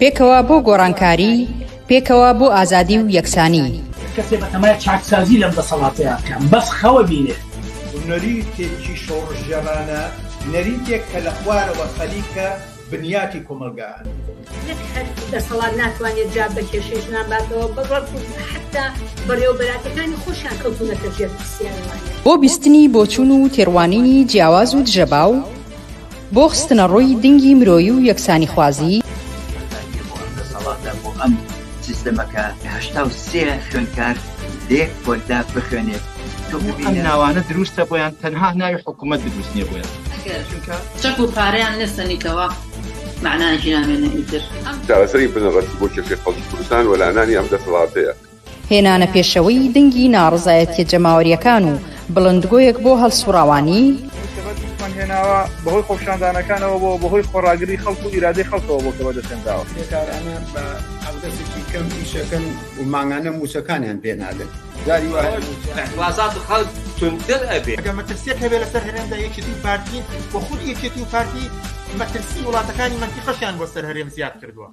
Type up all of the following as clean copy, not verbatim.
پێکەوە بۆ گۆڕانکاری، پێکەوە بۆ ئازادی و یەکسانی. کەسێ بەتەمای چاکسازی لەم دەسەڵاتەیا بکا بەس خەوە بینێ. نەریتێکی شۆڕشگێڕانە، نەریتێک کە لە خوارەوە خەریکە بنیاتی کۆمەڵگا ئەنێت. نەک هەر دەسەڵات ناتوانێت جواب بە کێشەی ژنان باتەوە، بەڵکو حەتتا بەڕێوەبەراتەکانی خۆشیان کەوتوونەتە ژێر پرسیارەوانە. بۆ بیستنی بۆچوون و تێڕوانینی جیاواز و دژەباو، بۆ خستنەڕووی دنگی مرۆیی و یەکسانیخوازی. بەرزانییە بۆ ئەم دەسەڵاتە، بۆ ئەم سیستەمە کە 83 خوێندکار لە یەک پۆلدا بخوێنێت، تۆ ئەم ببینە. ناوانە دروستە بۆیان تەنها ناوی حکومەت دروست نیە بۆیان. ئەگەر چونکە. چەک و پارەیان نەسەنیتەوە مەعنایەکی نامێنێ ئیتر. چارەسەری بنەڕەتی بۆ کێشەی خەڵکی کوردستان وەلانانی ئەم دەسەڵاتەیە. هێنانە پێشەوەی دەنگی ناڕەزایەتیە جەماوەریەکان و بڵندگۆیەک بۆ هەڵسوڕاوانی. ئەوەی کە بەدەستمان هێناوە بەهۆی خۆپیشاندانەکانەوە بووە، بەهۆی خۆڕاگری خەڵک و ئیرادەی خەڵکەوە بووە کە بەدەستهێنراوە. کرێکارانە بە حەقدەستێکی کەم ئیشەکەن و مانگانە مووچەکانیان پێ نادەن. جاری وا هەیە مووچە. ئیعترازات خەڵک توندتر ئەبێ. ئەگەر مەترسیەک هەبێ لەسەر هەرێمدا یەکێتی و پارتین و خودی یەکێتی و پارتی مەترسی وڵاتەکانی مەنتیقەشیان بۆ سەر هەرێم زیاد کردووە.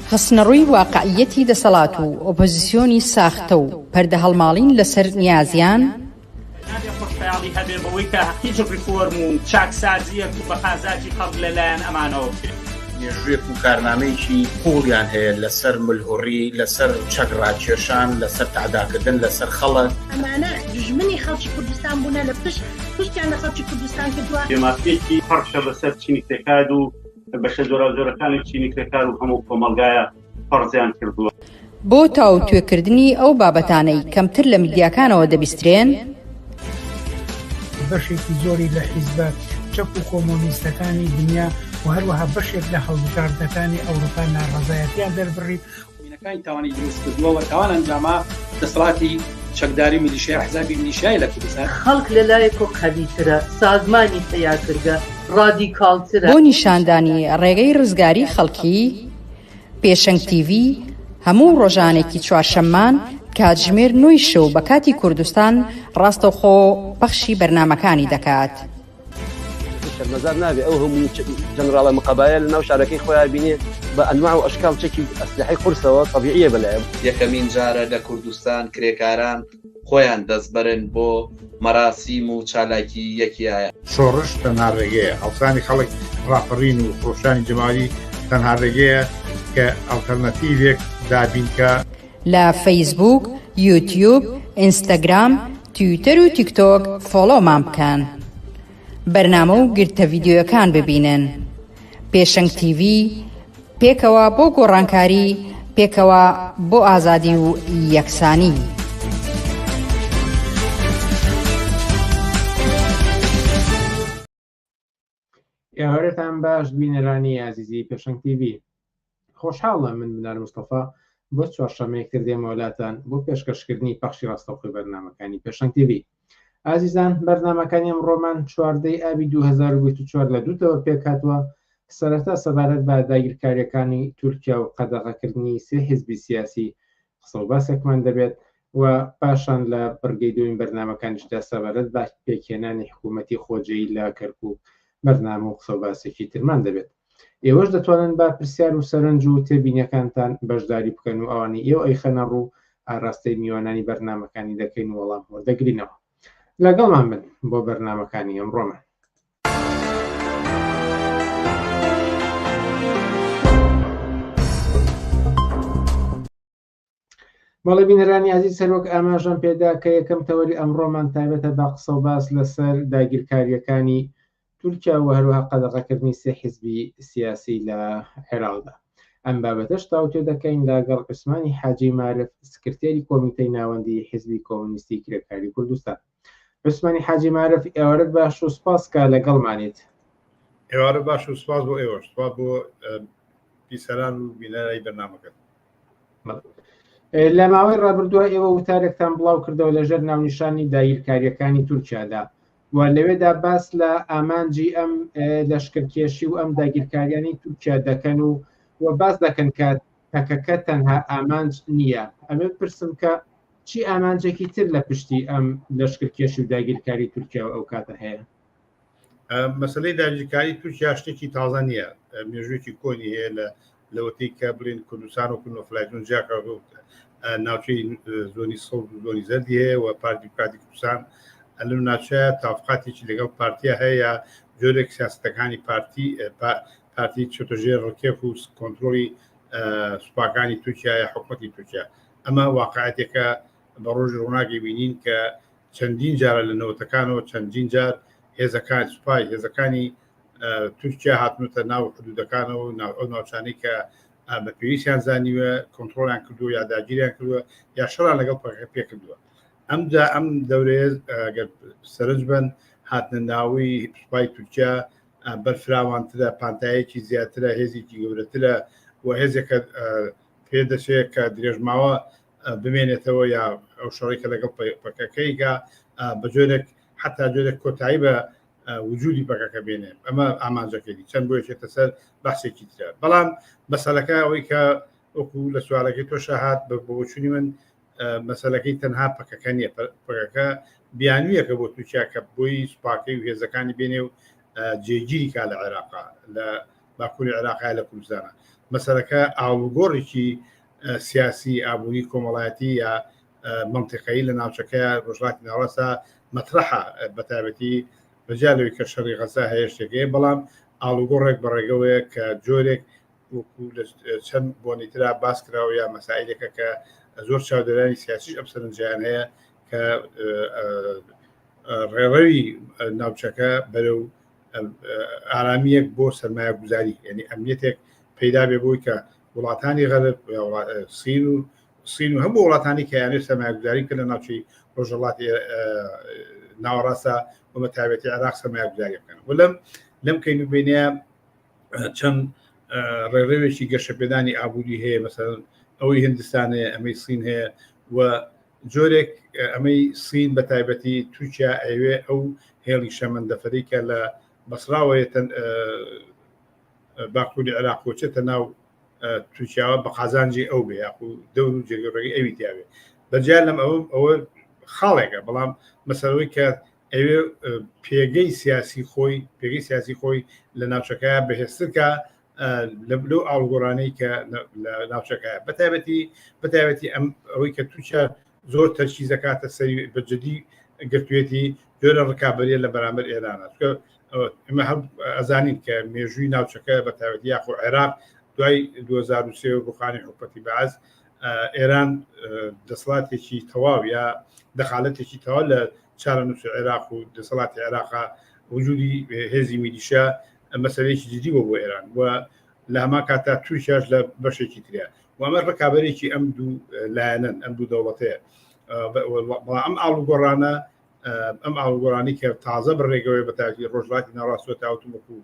خستنەڕووی واقعییەتی دەسەڵات و ئۆپۆزیسیۆنی ساختە و پەردەهەڵماڵین لەسەر نیازیان. نابێ خۆشخەیاڵی هەبێ بەوەی کە هیچ ڕیفۆرم و چاکسازییەک و بە قازاجی خەڵک لە لایەن ئەمانەوە بکرێ. مێژوویەک و کارنامەیەکی قووڵیان هەیە لەسەر ملهوڕی، لەسەر چەک ڕاکێشان، لەسەر تەعداکردن لەسەر خەڵک. ئەمانە دوژمنی خەڵکی کوردستان بوونە لە پشت پشتیان لە خەڵکی کوردستان کردووە. بێمافییەکی پڕکە بەسەر چینی کرێکار و بەشە جۆراوجۆرەکانی چینی کرێکار و هەموو کۆمەڵگایە فەرزیان کردووە. بۆ تاوتوێکردنی ئەو بابەتانەی کەمتر لە میدیاکانەوە دەبیسترێن. بەشێکی زۆری لە حیزبە چەپ و کۆمۆنیستەکانی دنیا و هەروەها بەشێک لە هەڵبژاردنەکانی ئەوروپا ناڕەزایەتیان دەربڕی. مینەکانی تاوانی دروست کردووە و تاوان ئەنجاما دەسەڵاتی چەکداری میلیشیا ئەحزابی میلیشیای لە کوردستان. خەڵک لە لایەکۆ قەویترە، سازمانی پەیا کردگە، ڕادیکاڵترە. بۆ نیشاندانی ڕێگەی ڕزگاری خەڵکی، پێشەنگ تیڤی هەموو ڕۆژانێکی چوارشەممان کاتژمێر نۆی شەو بە کاتی کوردستان ڕاستەوخۆ پەخشی بەرنامەکانی دەکات. شەرمەزار نابێ ئەو هەموو جەنراڵە مقەبایە لە ناو شارەکەی خۆیا بینێ بە ئەنواع و ئەشکاڵ چەکی ئەسلحەی قورسەوە تەبیعیە بەلایەوە. یەکەمین جارە لە کوردستان کرێکاران خۆیان دەستبەرن بۆ مەراسیم و چالاکی یەکی ئایار. شۆڕش تەنها ڕێگەیە، هەڵسانی خەڵک، ڕاپەڕین و خرۆشانی جەماوەری تەنها ڕێگەیە کە ئەڵتەرناتیڤێک دابین کا. لە فەیسبووک، یوتیوب، ئینستاگرام، تویتەر و تیکتۆک فۆڵۆمان بکەن. بەرنامە و گرتە ڤیدیۆیەکان ببینن. پێشەنگ تیڤی، پێکەوە بۆ گۆڕانکاری، پێکەوە بۆ ئازادی و یەکسانی. ئێوارەتان باش بینەرانی ئازیزی پێشەنگ تیڤی خۆشحاڵم من بنار مستەفا بۆ چوارشەمەیەک تر دێمەوە لاتان بۆ پێشکەشکردنی پەخشی ڕاستەوخۆی بەرنامەکانی پێشەنگ تیڤی ئازیزان بەرنامەکانی ئەمڕۆمان چواردەی ئابی 2024 لە دوو تەوەر پێکهاتووە سەرەتا سەبارەت بە داگیرکاریەکانی تورکیا و قەدەغەکردنی سێ حیزبی سیاسی قسە و باسێکمان دەبێت و پاشان لە بڕگەی دووەمی بەرنامەکانیشدا سەبارەت بە پێکهێنانی حکوومەتی خۆجێی لە کەرکووک بەرنامە و قسە و باسێکی ترمان دەبێت. ئێوەش دەتوانن بە پرسیار و سەرنج و تێبینیەکانتان بەشداری بکەن و ئەوانەی ئێوە ئەیخەنە ڕوو ئاراستەی میوانانی بەرنامەکانی دەکەین و وەڵام وەردەگرینەوە. لەگەڵمان بن بۆ بەرنامەکانی ئەمڕۆمان. بەڵێ بینەرانی ئازیز هەروەک ئاماژەم پێدا کە یەکەم تەوەری ئەمڕۆمان تایبەتە بە قسە و باس لەسەر داگیرکارییەکانی تورکیا و هەروەها قەدەغەکردنی سێ حیزبی سیاسی لە عێراقدا. ئەم بابەتەش تاوتوێ دەکەین لەگەڵ عوسمانی حاجی مارف سکرتێری کۆمیتەی ناوەندی حیزبی کۆمۆنیستی کرێکاری کوردستان. عوسمانی حاجی مارف ئێوارەت باش و سپاس کە لەگەڵمانیت. ئێوارە باش و سپاس بۆ ئێوەش، سپاس بۆ بیسەران و بینەرانی بەرنامەکەت. لە ماوەی ڕابردووە ئێوە وتارێکتان بڵاو کردەوە لەژێر ناونیشانی داگیرکارییەکانی تورکیادا و لەوێدا باس لە ئامانجی ئەم لەشکرکێشی و ئەم داگیرکاریانی تورکیا دەکەن و و باس دەکەن کە پەکەکە تەنها ئامانج نییە. ئەمە پرسم کە چی ئامانجێکی تر لە پشتی ئەم لەشکرکێشی و داگیرکاری تورکیا و ئەو کاتە هەیە؟ مەسلەی داگیرکاری تورکیا شتێکی تازە نییە مێژوویەکی کۆنی هەیە لە لەوەتەی کە بڵێن کوردستان و no-fly zone جیاکردەوە ناوچەی زۆنی سەوز و زۆنی زەردی هەیە و پارتی دیموکراتی کوردستان لەم ناوچەیە تافقاتێکی لەگەڵ پارتیا هەیە یا جۆرێک سیاستەکانی پارتی پارتی چۆتە ژێر ڕکێف و کۆنترۆڵی سوپاکانی تورکیا یا حکومەتی تورکیا ئەمە واقعەتێکە بە ڕۆژی ڕووناکی بینین کە چەندین جارە لە نەوەتەکانەوە چەندین جار هێزەکان سوپای هێزەکانی تورکیا هاتنوتە ناو حدودەکانەوە ناو ئەو ناوچانەی کە بە پێویستیان زانیوە کۆنترۆڵیان کردووە یا داگیریان کردووە یا شەڕان لەگەڵ پەکەکە پێ کردووە ئەمجا ئەم دەورەیە گەر سەرنج بن هاتنە ناوی سوپای تورکیا بەرفراوانترە پانتایەکی زیاترە هێزێکی گەورەترە و هێزێکە پێ دەچێت کە درێژماوە بمێنێتەوە یا ئەو شەڕی کە لەگەڵ پەکەکەیگا بە جۆرێک حتا جۆرێک کۆتایی بە وجودی پەکەکە بێنێ ئەمە ئامانجەکەی چەند بۆ یەکێتە سەر بەحسێکی ترە بەڵام مەسەلەکە ئەوەی کە وەکو لە سوالەکەی تۆشە هات بە بۆچوونی من مەسەلەکەی تەنها پەکەکە نییە پەکەکە بیانویەکە بۆ تورکیا کە بۆی سوپاکەی و هێزەکانی بێنێ و جێگیری کا لە عێراقا لە باکووری عێراقا لە کوردستانە مەسەلەکە ئاڵوگۆڕێکی سیاسی ئابووری کۆمەڵایەتی یا مەنتیقەیی لە ناوچەکەیا ڕۆژهەڵاتی ناوەڕاستە مەترەحە بەتایبەتی بەجیا لەوەی کە شەڕی غەزە هەیە شتێک هەیە بەڵام ئاڵوگۆڕێک بەڕێگەوەیە کە جۆرێک وەکو لە چەند بۆنەی ترا باس کراوە یا مەسائلێکە کە زۆر چاودێرانی سیاسیش ئەم سەرنجیان هەیە کە ڕێڕەوی ناوچەکە بەرەو ئارامییەک بۆ سەرمایەگوزاری یعنی ئەمنیەتێک پەیدا بێ بۆی کە وڵاتانی غەرب سین و سین و هەموو وڵاتانی کە یانێ سەرمایەگوزاری بکەن لە ناوچەی ڕۆژهەڵاتی ناوەڕاستە و بە تایبەتی عێراق سەرمایەگوزاری بکەن و لەم لەم کەین و بینە چەند ڕێڕەوێکی گەشەپێدانی ئابووری هەیە مەسەلەن ئەوەی هندستان هەیە ئەمەی سین هەیە و جۆرێک ئەمەی سین بە تایبەتی تورکیا ئەوێ ئەو هێڵی شەمەندەفەری کە لە بەسراوەیە باکووری عێراق وەچێتە ناو تورکیاوە بە قازانجی ئەو بێ یاخو دەور و جێگە ڕێگەی ئەوی تیاێ بەجیا لەم ئەوە ئەوە خاڵێکە بەڵام مەسەرەوەی کە ئەوێ پێگەی سیاسی خۆی پێگەی سیاسی خۆی لە ناوچەکە بەهێزترکە لەو ئاڵگۆڕانەی کە لە ناوچەکە بەتایبەتی بەتایبەتی ئەم ئەوەی کە تورکیا زۆر تەرکیز دەکاتە سەری بە جدی گرتوێتی جۆرە ڕکابەریە لە بەرامبەر ئێرانە چونکە ئێمە هەم ئەزانین کە مێژووی ناوچەکە بە تایبەتی یاخۆ عێراق دوای 2023 و ڕوخانی حکومەتی بەعس ئێران دەسەڵاتێکی تەواو یا دەخالەتێکی تەواو لە چارەنووسی عێراق و دەسەڵاتی عێراقا وجودی هێزی میلیشیا مەسەلەیەکی جدی بۆ بۆ ئێران و لە هەمان کاتا تورکیاش لە بەشێکی ترە و ئەمە ڕکابەرێکی ئەم دوو لایەنەن ئەم دوو دەوڵەتەیە ئەم ئاڵوگۆڕانە ئەم ئاڵوگۆڕانی کە تازە بڕێگەوەی بەتاکی ڕۆژهەڵاتی ناوەڕاستەوە تاوتم وەکو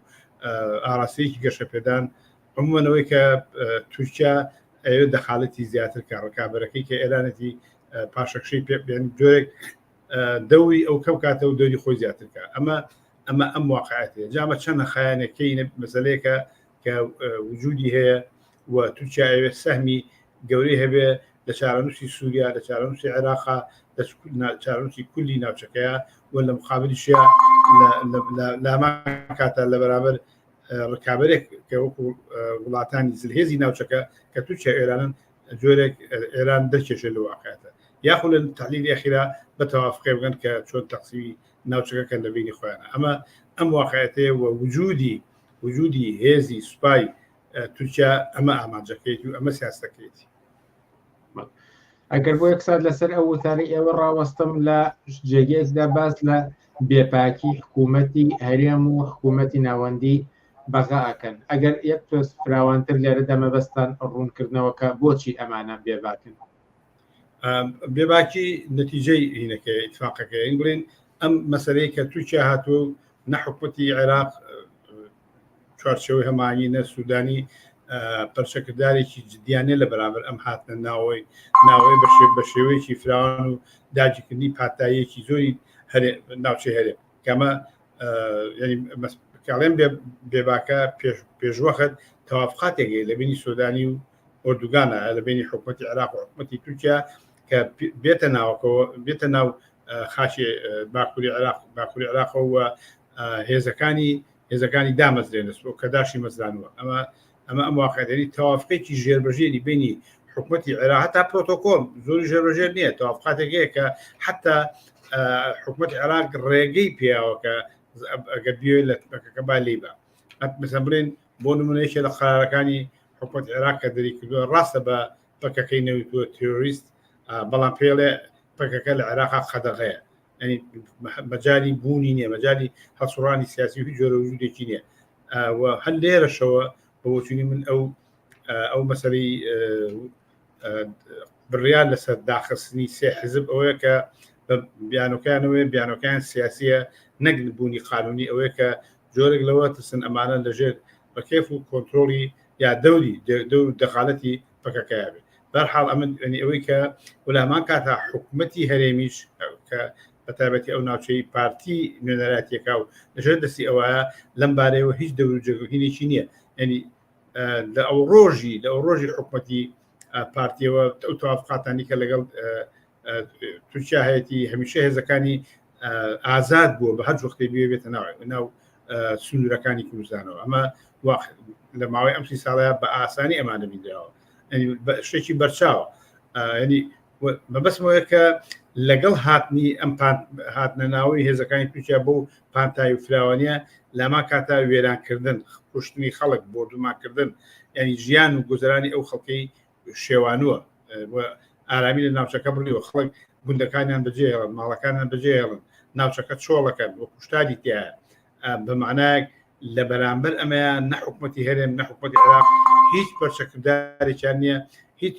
ئاراستەیەکی گەشەپێدان عمومەنەوەی کە تورکیا ئەوێ دەخالەتی زیاتر کە ڕکابەرەکەی کە ئێرانەتی پاشەکشەی پێ بێن جۆرێک دەوری ئەو کەم کاتە و دەوری خۆی زیاتر کە ئەمە ئەمە ئەم واقعەتەیە جامە چەندە خایەنەکەی مەسلەیەکە کە وجودی هەیە و تورکیا ئەوێ سەهمی گەورەی هەبێ لە چارەنووسی سووریا لە چارەنووسی عێراقا لە چارەنووسی کولی ناوچەکەیە و لە مقابلیشیا لامان کاتە لە بەرامبەر ڕکابەرێک کە وەکو وڵاتانی زلهێزی ناوچەکە کە تورکیا ئێرانن جۆرێک ئێران دەرکێشێت لە واقعەتە یاخو لە تحلیلی ئەخیرا بە تەوافقێ بگەن کە چۆن تەقسیمی ناوچەکە کەن لە بینی خۆیانە ئەمە ئەم واقعەتەیە و وجودی وجودی هێزی سوپای تورکیا ئەمە ئامانجەکەیەتی و ئەمە سیاستەکەیەتی. ئەگەر بۆ یەک سات لەسەر ئەو وتارەی ئێوە ڕاوەستم لە جێگەیەکدا باس لە بێپاکی حکوومەتی هەرێم و حکوومەتی ناوەندی بەغا ئەکەن ئەگەر یەک تۆز فراوانتر لێرەدا مەبەستان ڕوونکردنەوە کە بۆچی ئەمانە بێباکن بێباکی نەتیجەی هینەکە ئیتفاقەکە این بڵێن ئەم مەسەلەی کە تورکیا هاتووە و نە حکوومەتی عێراق چوارچێوەی هەماهەنگی نە سوودانی پەرچەکردارێکی جدیانە لە بەرامبەر ئەم هاتنە ناوەی ناوەی بە شێوەیەکی فراوان و داگیرکردنی پاتاییەکی زۆری هەرێ ناوچەی هەرێم کەمە کاڵێن بێباکە پێشوەخت تەوافقاتێک هەیە لە بینی سۆدانی و ئۆردوگانە لە بینی حکوومەتی عێراق و حکوومەتی تورکیا کە بێتە ناوەکەەوە بێتە ناو خاچی باکووری عێراق باکووری عێراقەوە. هێزەکانی هێزەکانی دامەزرێنس و کە داشی مەزرانوە ئەمە ئەمە ئەم واقعدەری تەوافقێکی ژێربەژێری بینی حکوومەتی عێراق هەتا پرۆتۆکۆل زۆری ژێربەژێر نییە تەوافقاتێک هەیە کە حتا حکوومەتی عێراق ڕێگەی پیاوە کە ئەگەر بێ لە پەکەکە با لی بە مثلا بڵێن بۆ نمونەیەکێ لە قرارەکانی حکوومەت عێراق کە دەری کردووە ڕاستە بە پەکەکەی نەوتووە تیرۆریست بەڵام پێڵێ پەکەکە لە عێراقا قەدەغەیە ینی مەجای بوونی نییە مەجای هەڵسوڕانی سیاسی و جۆرە وجودێکی نییە و هەر لێرەشەوە بە بۆچوونی من ئەو ئەو مەسەری بڕیار لەسەر داخستنی سێ حزب ئەوەیە کە بیانۆکانەوەی بیانۆکان سیاسیە نەک بوونی قانونی ئەوەیە کە جۆرێک لەوە ترسن ئەمانە لەژێر بەکێف و کۆنتترۆلی یا دەوری دەور دەخالەتی پەکەکەیا بێت بەرحاڵ ئەمن ینی ئەوەی کە ولامان کاتا حکوومەتی هەرێمیش کە بە تایبەتی ئەو ناوچەی پارتی نوێنەراتیەکە و لەژێر دەستی ئەوە لەم بارەیەوە هیچ دەور و جێگەهینێکی نییە ینی لە ئەو ڕۆژی لە ئەو ڕۆژی حکوومەتی پارتیەوە ئەو توافقاتانی کە لەگەڵ تورکیا هەیەی هەمیشە هێزەکانی ئازاد بووە بە هەر وەختێ بێ بێتە ناو ناو سنوورەکانی کوردستانەوە ئەمە لە ماوەی ئەم سی ساڵەیە بە ئاسانی ئەمانە بینراوە شتێکی بەرچاوە ینی مەبەستمەوەیە کە لەگەڵ هاتنی ئەم هاتنە ناوەی هێزەکانی تورکیا بۆ پانتایی و فراوانە لاما کاتا وێرانکردن کوشتنی خەڵک بۆردومانکردن ینی ژیان و گوزەرانی ئەو خەڵکەی شێوانووە ئارامی لە ناوچەکە بڕیوە خەڵک گوندەکانیان بەجێهێڵن ماڵەکانیان بەجێهێڵن ناوچەکە چۆڵەکەن و کوشتاری تایە بە معنایەک لە بەرامبەر ئەمەیان نە حکوومەتی هەرێم نە حکوومەتی عێراق هیچ پەرچەکردارێکیان نییە هیچ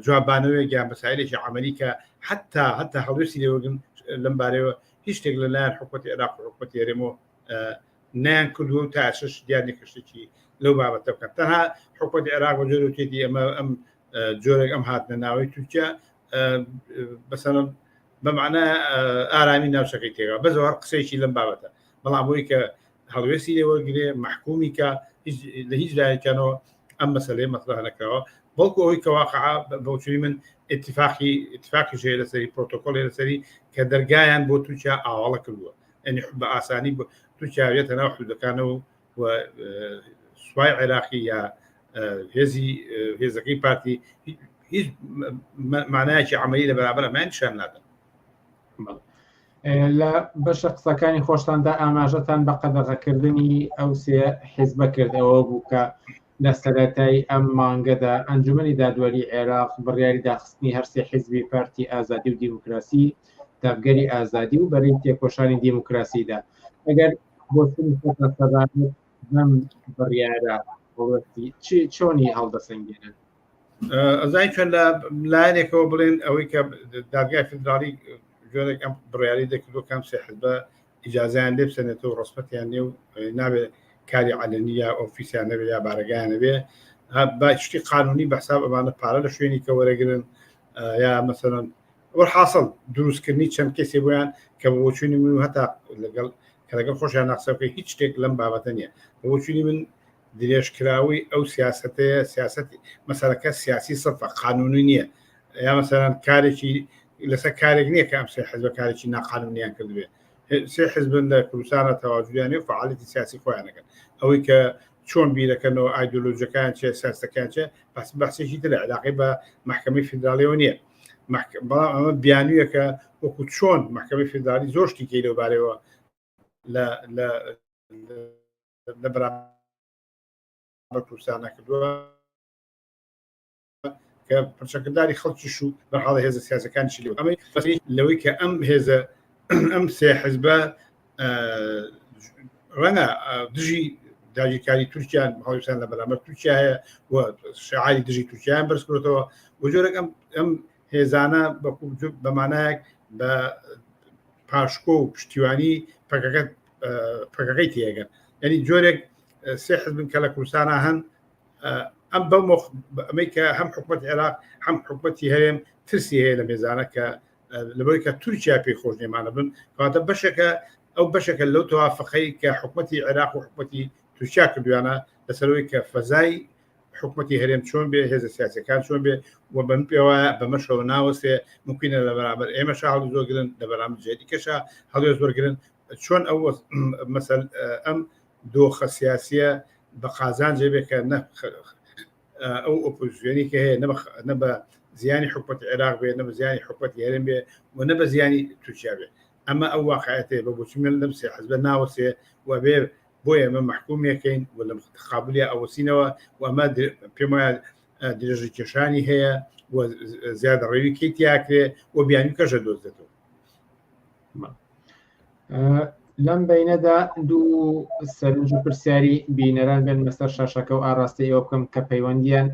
جوابانەوەیەک یان بەسایلێکی عملی کە حتا حتا هەڵوێستی لێوەگرن لەم بارەوە هیچ شتێک لەلایەن حکوومەتی عێراق و حکوومەتی هەرێمەوە نەیان کردووە و تا ئێستاش دیار نییە کە شتێکی لەو بابەتە بکەن تەنها حکوومەتی عێراق بە جۆرە وتێتی ئەمە ئەم جۆرێک ئەم هاتنە ناوەی تورکیا بەسەر بەمانە ئارامی ناوچەکەی تێگا بەس هەر قسەیەکی لەم بابەتە بەڵام بۆی کە هەڵوێستی لێوەرگێ محکومی کە لە هیچ لایەکانەوە ئەم مەسلەیە مەطرح نەکراوە بەڵکو ئەوەی کە واقع بەوچوی من اتفاقی اتفاقی ژێ لەسەری پرۆتۆکۆلی لەسەری کە دەرگایان بۆ تورکیا ئاواڵە کردووە یعنی بە ئاسانی تورکیا بێتە ناو حدودەکانەوە و سوپای عێراقی یا هێزی هێزەکەی پارتی هیچ مانایەکی عملی لە بەرابەر ئەمە نیشان نادەن. لە بەشە قسەکانی خۆشتاندا ئاماژەتان بە قەدەغەکردنی ئەو سێ حیزبە کرد ئەوە بوو کە لە سەرەتای ئەم مانگەدا ئەنجومەنی دادوەری عێراق بڕیاری داخستنی هەرسێ حیزبی پارتی ئازادی و دیموکراسی، تەڤگەری ئازادی و بەرەی تێکۆشانی دیموکراسیدا. ئەگەر بۆچوونی خۆتان سەبارەت بەم بڕیارە هەڵوێستی چی چۆنی هەڵدەسەنگێنن؟ ئەزای چۆن لە لایەنێکەوە بڵێن ئەوەی کە دادگای فیدراڵی جۆرێک ئەم بڕیاری دەکردو کام سێ حزبە ئیجازیان لێ بسەنێتەوە ڕسمەتیان نێ و نابێت کاری عەلەنی یا ئۆفیسیان نەبێ یا بارەگایان نەبێ با شتی قانونی بە حساب ئەمانە پارە لە شوێنی کە وەرەگرن یا مەسەلەن وەرحاصل دروستکردنی چەند کەسێ بۆیان کە بە بۆچوونی من و هەتا لەگەڵ کە لەگەڵ خۆشیان ناقسە بکەی هیچ شتێک لەم بابەتە نییە بە بۆچوونی من درێژکراوەی ئەو سیاسەتەیە سیاسەتی مەسەلەکە سیاسی سەرفە قانونی نییە یا مەسەلەن کارێکی لەسەر کارێک نییە کە ئەم سێ حزبە کارێکی ناقانونیان کردبێ سێ حزبن لە کوردستانە تەواجودیان و فعالیتی سیاسی خۆیان دەکەن ئەوەی کە چۆن بیرەکەنەوە ئایدۆلۆژیەکان چێ سیاستەکان چێ بەس بەحسێکی ترە علاقەی بە محکمەی فیدراڵیەوە نییە بەڵام ئەمە بیانویەکە وەکو چۆن محکمەی فیدراڵی زۆر شتی کەی لەو بارەوە لە لە لە بەرامبەر کوردستانە کردووە کە پرچەکرداری خەڵکیش و بەرحاڵ هێزە سیاسەکانیشی لێ ئەمەی لەوەی کە ئەم هێزە ئەم سێ حزبە ڕەنگە دژی داگیرکاری تورکیان هەڵویستان لە بەرامبەر تورکیا هەیە و شعاری دژی تورکیان بەرز کردەوە و جۆرێک ئەم ئەم هێزانە بە مانایەک بە پاشکۆ و پشتیوانی پەکەکە پەکەکەی تێگەن یعنی جۆرێک سێ حزبن کە لە کوردستانە هەن ئەم بەو ئەمەی کە هەم حکوومەت عێراق هەم حکوومەتی هەرێم ترسی هەیە لە مێزانە کە لەبەوەی کە تورکیا پێی خۆش نێمانە بن کەواتە بەشێکە ئەو بەشێکە لەو توافقەی کە حکوومەتی عێراق و حکوومەتی تورکیا کردویانە لەسەرەوەی کە فەزای حکوومەتی هەرێم چۆن بێ هێزە سیاسەکان چۆن بێ و بەم پێوە بەمەشەوە ناوەستێ ممکنە لە بەرامبەر ئێمە هەڵ زۆرگرن لە بەرامبەر جێدی کەشە هەڵوێست وەرگرن. چۆن ئەو مەسەل ئەم دۆخە سیاسیە بە قازانجێ بێ کە نە ئەو ئۆپۆزیسیۆنی کە هەیە نە بە زیانی حکومەتی عێراق بێ نە بە زیانی حکومەتی هەرێم بێ و نە بە زیانی تورکیا بێ ئەمە ئەو واقعەتەیە بە بۆچی من لەم سێ حزبە ناوەسێ و بێ بۆ ئێمە مەحکومێکەین و لە تەقابلیا ئەوەسینەوە و ئەمە پێم وایە درێژە کێشانی هەیە و زیادە ڕێوی کەی تیاکرێ و بیانی کەشە دۆزێتەوە. لەم بینەدا دوو سەرنج و پرسیاری بینەران بێنمە سەر شاشەکە و ئاراستەی ئەوە بکەم کە پەیوەندیان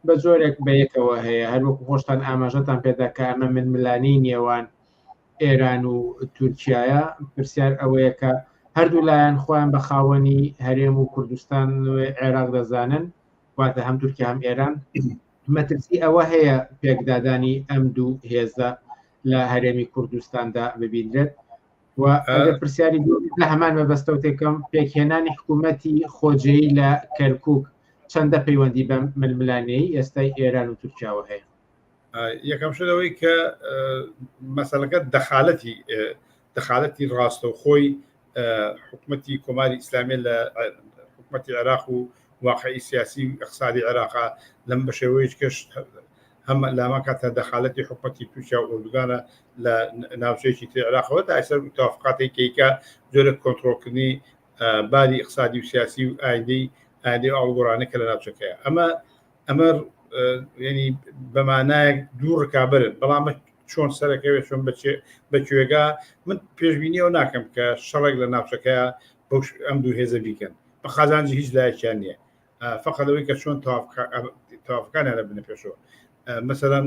بە جۆرێک بە یەکەوە هەیە هەروەکو خۆشتان ئاماژەتان پێدا کە ئەمە ململانێی نێوان ئێران و تورکایە پرسیار ئەوەیە کە هەردوو لایەن خۆیان بە خاوەنی هەرێم و کوردستان عێراق دەزانن واتە هەم تورکیا هەم ئێران مەترسی ئەوە هەیە پێکدادانی ئەم دوو هێزە لە هەرێمی کوردستاندا ببینرێت و ئەگەر پرسیاری لە هەمان مەبەستەوە تێکەم پێکهێنانی حکوومەتی خۆجێی لە کەرکک چەندە پەیوەندی بە ململانێی ئێستای ئێران و تورکیاوە هەیە یەکەم شت ئەوەی کە مەسەلەکە دەخالەتی دەخالەتی ڕاستەوخۆی حکومەتی کۆماری ئیسلامی لە حکومەتی عێراق و واقعی سیاسی و اقتصادی عێراقا لەم بە شێوەیەکی کەش هەم لامان کاتە دەخالەتی حکومەتی تورکیا و ئۆردوگانە لە ناوچەیەکی تری عێراقەوە تا ئێستا توافقاتی کەیکە جۆرە کۆنترۆڵکردنی باری اقتصادی و سیاسی و ئایندەی ئایندەی ئاڵوگۆڕانە کە لە ناوچەکەیە ئەمە ئەمە ینی بەمانایەک دوو ڕکابرن بەڵام چۆن سەرەکەوێت چۆن بەکوێگا من پێشبینیەوە ناکەم کە شەڕێک لە ناوچەکەیە ئەم دوو هێزە بیکەن بە قازانجی هیچ لایەکیان نییە فقط ئەوەی کە چۆن تەوافقەکانیان بنە پێشەوە مەسەلەن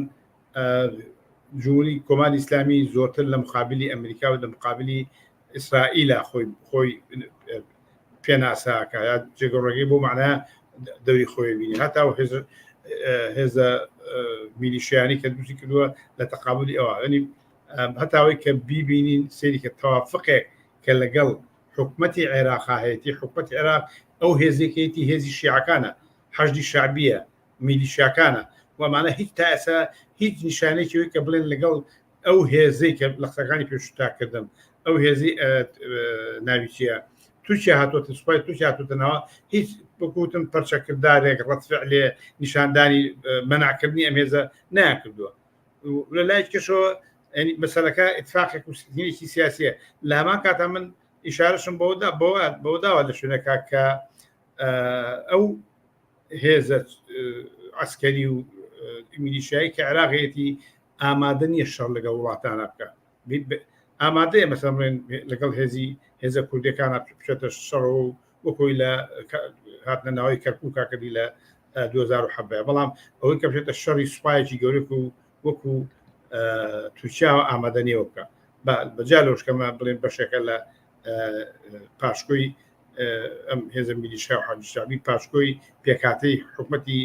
جمهوری کۆماری ئیسلامی زۆرتر لە مقابلی ئەمریکا و لە مقابلی ئیسرائیلە خۆی خۆی پێناساکە یا جێگەڕێگەی بۆ معنە دەوری خۆی بینی هەتا و هێز هێزە میلیشیانی کە دروستی کردووە لە تەقابلی ئەوە ینی هەتاوەی کە بیبینین سەیری کە تەوافقێک کە لەگەڵ حکومەتی عێراقا هەیەتی حکومەتی عێراق ئەو هێزێکێتی هێزی شیعەکانە حەشدی شعبیە میلیشیاکانە و ئەمانە هیچ تا ئێستا هیچ نیشانێکی وی کە بڵێن لەگەڵ ئەو هێزەی کە لە قسەکانی پێشووتا کردم ئەو هێزی ناوی چییە تورکیا هاتووەتە سوپای تورکیا هاتووەتە ناوە هیچ بکوتم پەرچەکردارێک ڕەتفعلێ نیشاندانی مەنعکردنی ئەم هێزە نایان کردووە لە لای کەشەوە مەسەلەکە اتفاقێک و سیستمێکی سیاسیە لە هەمان کاتا من ئیشارەشم بەوەدا بەوە داوە لە شوێنەکە کە ئەو هێزە عسکەری و میلیشایی کە عێراقەتی ئامادە نییە شەڕ لەگەڵ وڵاتانە بکە ئامادەیە مەسەڵەن بڵێن لەگەڵ هێزی هێزە کوردەکانە بچێتە شەڕەوە و وەکۆی لە هاتنە ناوی کەرکووکا کردی لە 2017 بەڵام ئەوەی کە بچێتە شەڕی سوپایەکی گەورەک و وەکو تورکیاوە ئامادە نییە بکە بەجا لەوشکەمە بڵێن بەشێکە لە پاشکۆی ئەم هێزە میلیشیا و حەشدی شەعبی پاشکۆی پێکهاتەی حکومەتی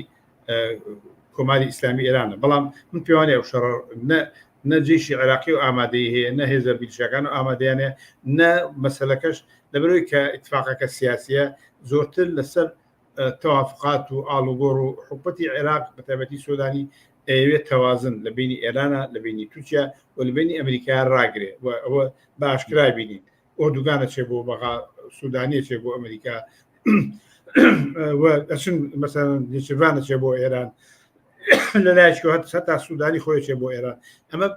کۆماری ئیسلامی ئێرانە بەڵام من پێوانێ ئەو شەڕ نە نە جێشی عێراقی و ئامادەی هەیە نە هێزە میلیشیاکان و ئامادەیانە نە مەسەلەکەش لەبەرەوەی کە ئیتفاقەکە سیاسیە زۆرتر لەسەر تەوافقات و ئاڵوگۆڕ و حکومەتی عێراق بە تایبەتی سۆدانی ئەیەوێت تەوازن لە بینی ئێرانە لە بینی تورکیا و لە بینی ئەمریکا ڕاگرێ و ئەوە بە ئاشکرا بینین ئۆردوگان ئەچێ بۆ بەغا سودانی ئەچێ بۆ ئەمریکا و ئەچن مەسەلەن نێچیرڤان ئەچێ بۆ ئێران لە لایەکی هەتا سودانی خۆی چێ بۆ ئێران ئەمە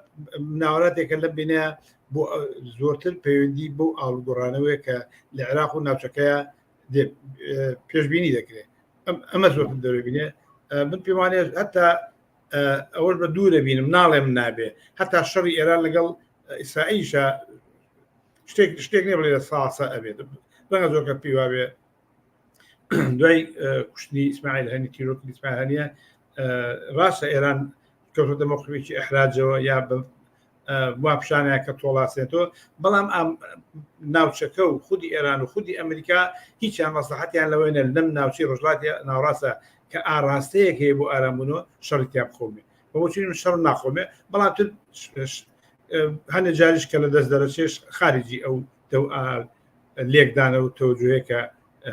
ناوەراتێکە لە بینە بۆ زۆرتر پەیوەندی بۆ ئاڵوگۆڕانەوەیە کە لە عێراق و ناوچەکەیە پێشبینی دەکرێت ئەمە زۆرتر دەبینێ من پێمانێ هەتا ئەوەش بە دوورە بینم ناڵێم نابێ هەتا شەڕی ئێران لەگەڵ ئیسرائیلشە شتێک شتێک نیە بڵێ لە ساسە ئەبێت ڕەنگە زۆر کە پێی وابێ دوای کوشتنی ئیسماعیل هەنی تیرۆکی ئیسماعیل هەنیە ڕاستە ئێران کەوتۆتە مەوقفێکی ئەحراجەوە یا وا پیشانەیە کە تۆڵاسێتەوە بەڵام ئەم ناوچەکە و خودی ئێران و خودی ئەمریکا هیچیان مەسلحەتیان لەوەی نە لەم ناوچەی ڕۆژهەڵاتی ناوەڕاستە کە ئاراستەیەک هەیە بۆ ئارامبوونەوە شەڕی تیا بخۆمێ بەبۆچی من شەڕ ناخۆمێ بەڵام تر هەندێک جاریش کە لە دەست دەرەچێش خارجی ئەو لێکدانە و تەوجوهەیە کە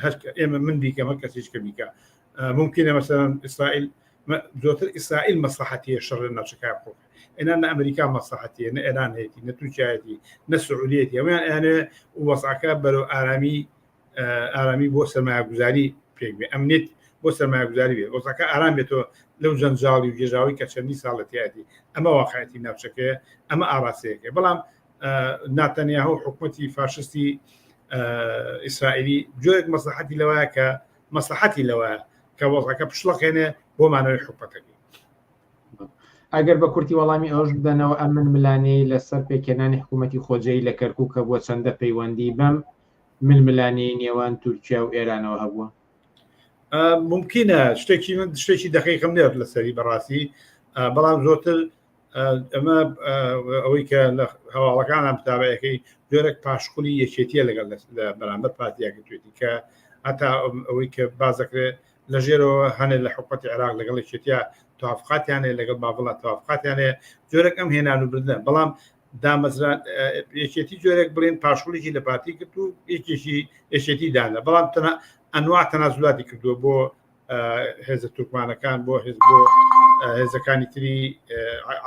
هەر ئێمە من بیکەم هەر کەسیش کە بیکە ممکنە مەسەلەن ئیسرائیل زۆرتر ئیسرائیل مەسلحەتیە شەڕ لە ناوچەکە بخۆ ئێنا نە ئەمریکا مەسلحەتیە نە ئێران هەیەی نە تورکایەتی نە سعودیەتی ئەویان ئەیانێ وەزعەکە بەرەو ئارامی ئارامی بۆ سەرمایەگوزاری پێک بێ ئەمنیت بۆ سەرمایەگوزاری بێ وەزعەکە ئارام بێتەوە لەو جەنجاڵی و گێژاوی کە چەندی ساڵە تیادی ئەمە واقعەتی ناوچەکەیە ئەمە ئاڕاستەیەکە بەڵام ناتەنیاهۆ حکوومەتی فاشستی ئیسرائیلی جۆرێک مەسلحەتی لەوایە کە مەسلحەتی لەوایە کە وەزعەکە پشڵەقێنێ بۆ مانەوەی حکومەتەکەی. ئەگەر بە کورتی وەڵامی ئەوەش بدەنەوە ئەم ململانێی لەسەر پێکهێنانی حکوومەتی خۆجێی لە کەرکووک هەبووە چەندە پەیوەندی بەم ململانێی نێوان تورکیا و ئێرانەوە هەبووە؟ ممکنە شتێکی من شتێکی دقیقم نێت لەسەری بەڕاستی بەڵام زۆرتر ئەمە ئەوەی کە لە هەواڵەکانە متابعەکەی جۆرێک پاشقولی یەکێتیە لەگەڵ لە بەرامبەر پارتیا گرتوێتی کە هەتا ئەوەی کە باز دەکرێت لە ژێرەوە هەنێ لە حکومەتی عێراق لەگەڵ یەکێتیا توافقاتیان هەیە لەگەڵ باڤڵا توافقاتیان هەیە جۆرێک ئەم هێنان و بردنە بەڵام دامەزران یەکێتی جۆرێک بڵێن پاشقولێکی لە پارتی کرد و یەکێکی یەکێتی دانا بەڵام تەنها ئەنوا تەنازولاتی کردووە بۆ هێزە تورکمانەکان بۆ هێز بۆ هێزەکانی تری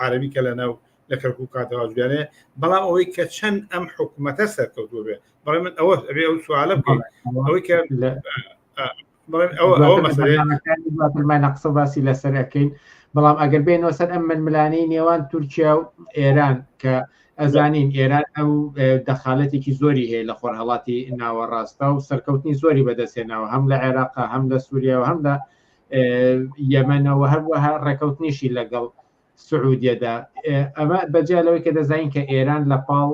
عربی کە لە ناو لە کەرکک کاتەواجویانێ بەڵام ئەوەی کە چەند ئەم حکوومەتە سەرکەوتووە بێ بەڵێ من ئەوە ئەبێ ئەو سوالە بکەین ئەوەی کە دواترمانە قسە باسی لەسەر ئەەکەین بەڵام ئەگەر بێنەوە سەر ئەم ململانەی نێوان تورکیا و ئێران کە ئەزانین ئێران ئەو دەخالەتێکی زۆری هەیە لە خۆرهەڵاتی ناوەڕاستە و سەرکەوتنی زۆری بەدەستهێناوە هەم لە عێراق هەم لە سووریا و هەم لە یەمەنەوە هەروەها ڕێکەوتنیشی لەگەڵ سعودیەدا ئەمە بەجیا لەوەی کە دەزانین کە ئێران لە پاڵ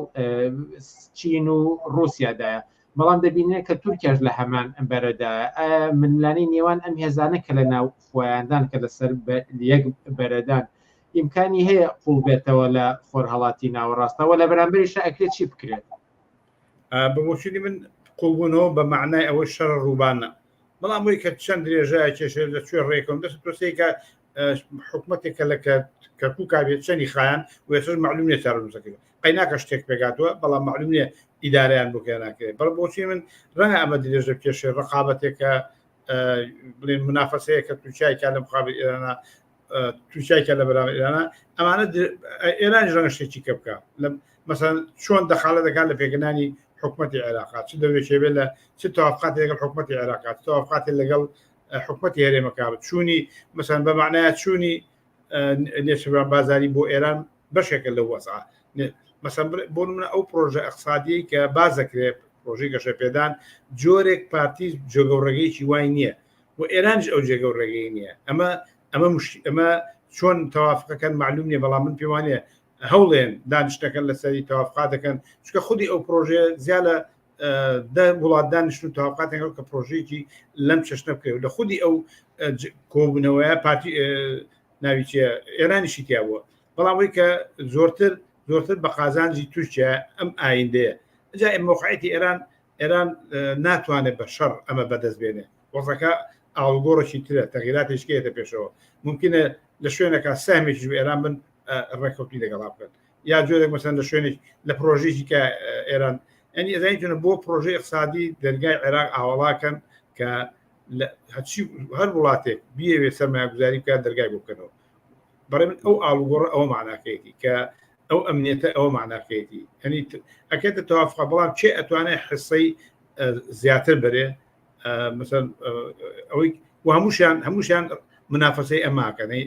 چین و رووسیادایە بەڵام دەبینێت کە تورکیاش لە هەمان بەرەدایە ململانێی نێوان ئەم هێزانە کە لە ناو خۆیاندان کە لەسەر یەک بەرەدان ئیمکانی هەیە قوڵ بێتەوە لە خۆرهەڵاتی ناوەڕاستەوە لە بەرامبەریشا ئەکرێت چی بکرێت؟ بە بۆچوونی من قوڵبوونەوە بە مەعنای ئەوەی شەڕە ڕووبانە بەڵام وی کە چەند درێژایە کێشە لە کوێ ڕێکەون دەست تۆسێکە حکومەتێک کە لە کەرکووکا بێت چەنی خایان و ئێستاش معلوم نییە چارەنووسەکەی قەیناکە شتێک پێکاتوە بەڵام معلوم نییە ئیدارەیان بۆ کێ ناکرێت بەڵام بۆچی من ڕەنگە ئەمە درێژە بکێشێ ڕقابەتێکە بڵێن منافەسەیە کە تورکیای کە لە مقابل ئێرانە تورکیای کە لە بەرامبەر ئێرانە ئەمانە ئێرانیش ڕەنگە شتێکی کە بکە لە مەسەن چۆن دەخالە دەکات لە پێکهێنانی حکوومەتی عێراق چ دەورێکی بێت لە چ توافقاتی لەگەڵ حکوومەتی عێراق چ توافقاتی لەگەڵ حکوومەتی هەرێمەکە چوونی مەسەن بە معناە چوونی نێچیرڤان بازاری بۆ ئێران بەشێکە لەو وەزعە مەسەن بۆ نمونە ئەو پرۆژە ئەقسادیەی کە باز دەکرێت پرۆژەی گەشەپێدان جۆرێک پارتی جێگە و ڕێگەیەکی وای نییە و ئێرانیش ئەو جێگە و ڕێگەی نییە ئەمە ئەمە ئەمە چۆن تەوافقەکەن معلوم نییە بەڵام من پێوانەیە هەوڵێن دانیشتەکەن لەسەری تەوافقا دەکەن چکە خودی ئەو پرۆژەیە زیا لە دە وڵات دانیشتن و تەوافقاتیان کە پرۆژەیەکی لەم چەشنە بکرێت لە خودی ئەو کۆبوونەوەیە پارتی ناوی چیە ئێرانیشی تیا بووە بەڵام وی کە زۆرتر زۆرتر بە قازانجی تورکیا ئەم ئایندەیە جا مۆقعەتی ئێران ئێران ناتوانێت بە شەڕ ئەمە بەدەست بێنێ وەزەکە ئاڵگۆڕێکی ترە تەغیراتێکێتە پێشەوە ممکنە لە شوێنەکە سامێکیش بە ئێران بن ڕێککەوتنی لەگەڵا بکەن یا جۆرێک مەسەن لە شوێنێک لە پرۆژێکی کە ئێران ئەنی ئەزانین چۆنە بۆ پرۆژەی اقتصادی دەرگای عێراق ئاوەڵاکەن کە هەرچی هەر وڵاتێک بیەوێت سەرمایەگوزاری بکات دەرگای بۆ بکەنەوە بەڕێ من ئەو ئاڵوگۆڕە ئەوە معناکەیەتی کە ئەو ئەمنیەتە ئەوە معناکەیەتی هەنی ئەکێتە تەوافقە بەڵام کێ ئەتوانێت حسەی زیاتر بەرێ مثلا ئەوەی و هەمووشیان هەمووشیان منافەسەی ئەماکەنەی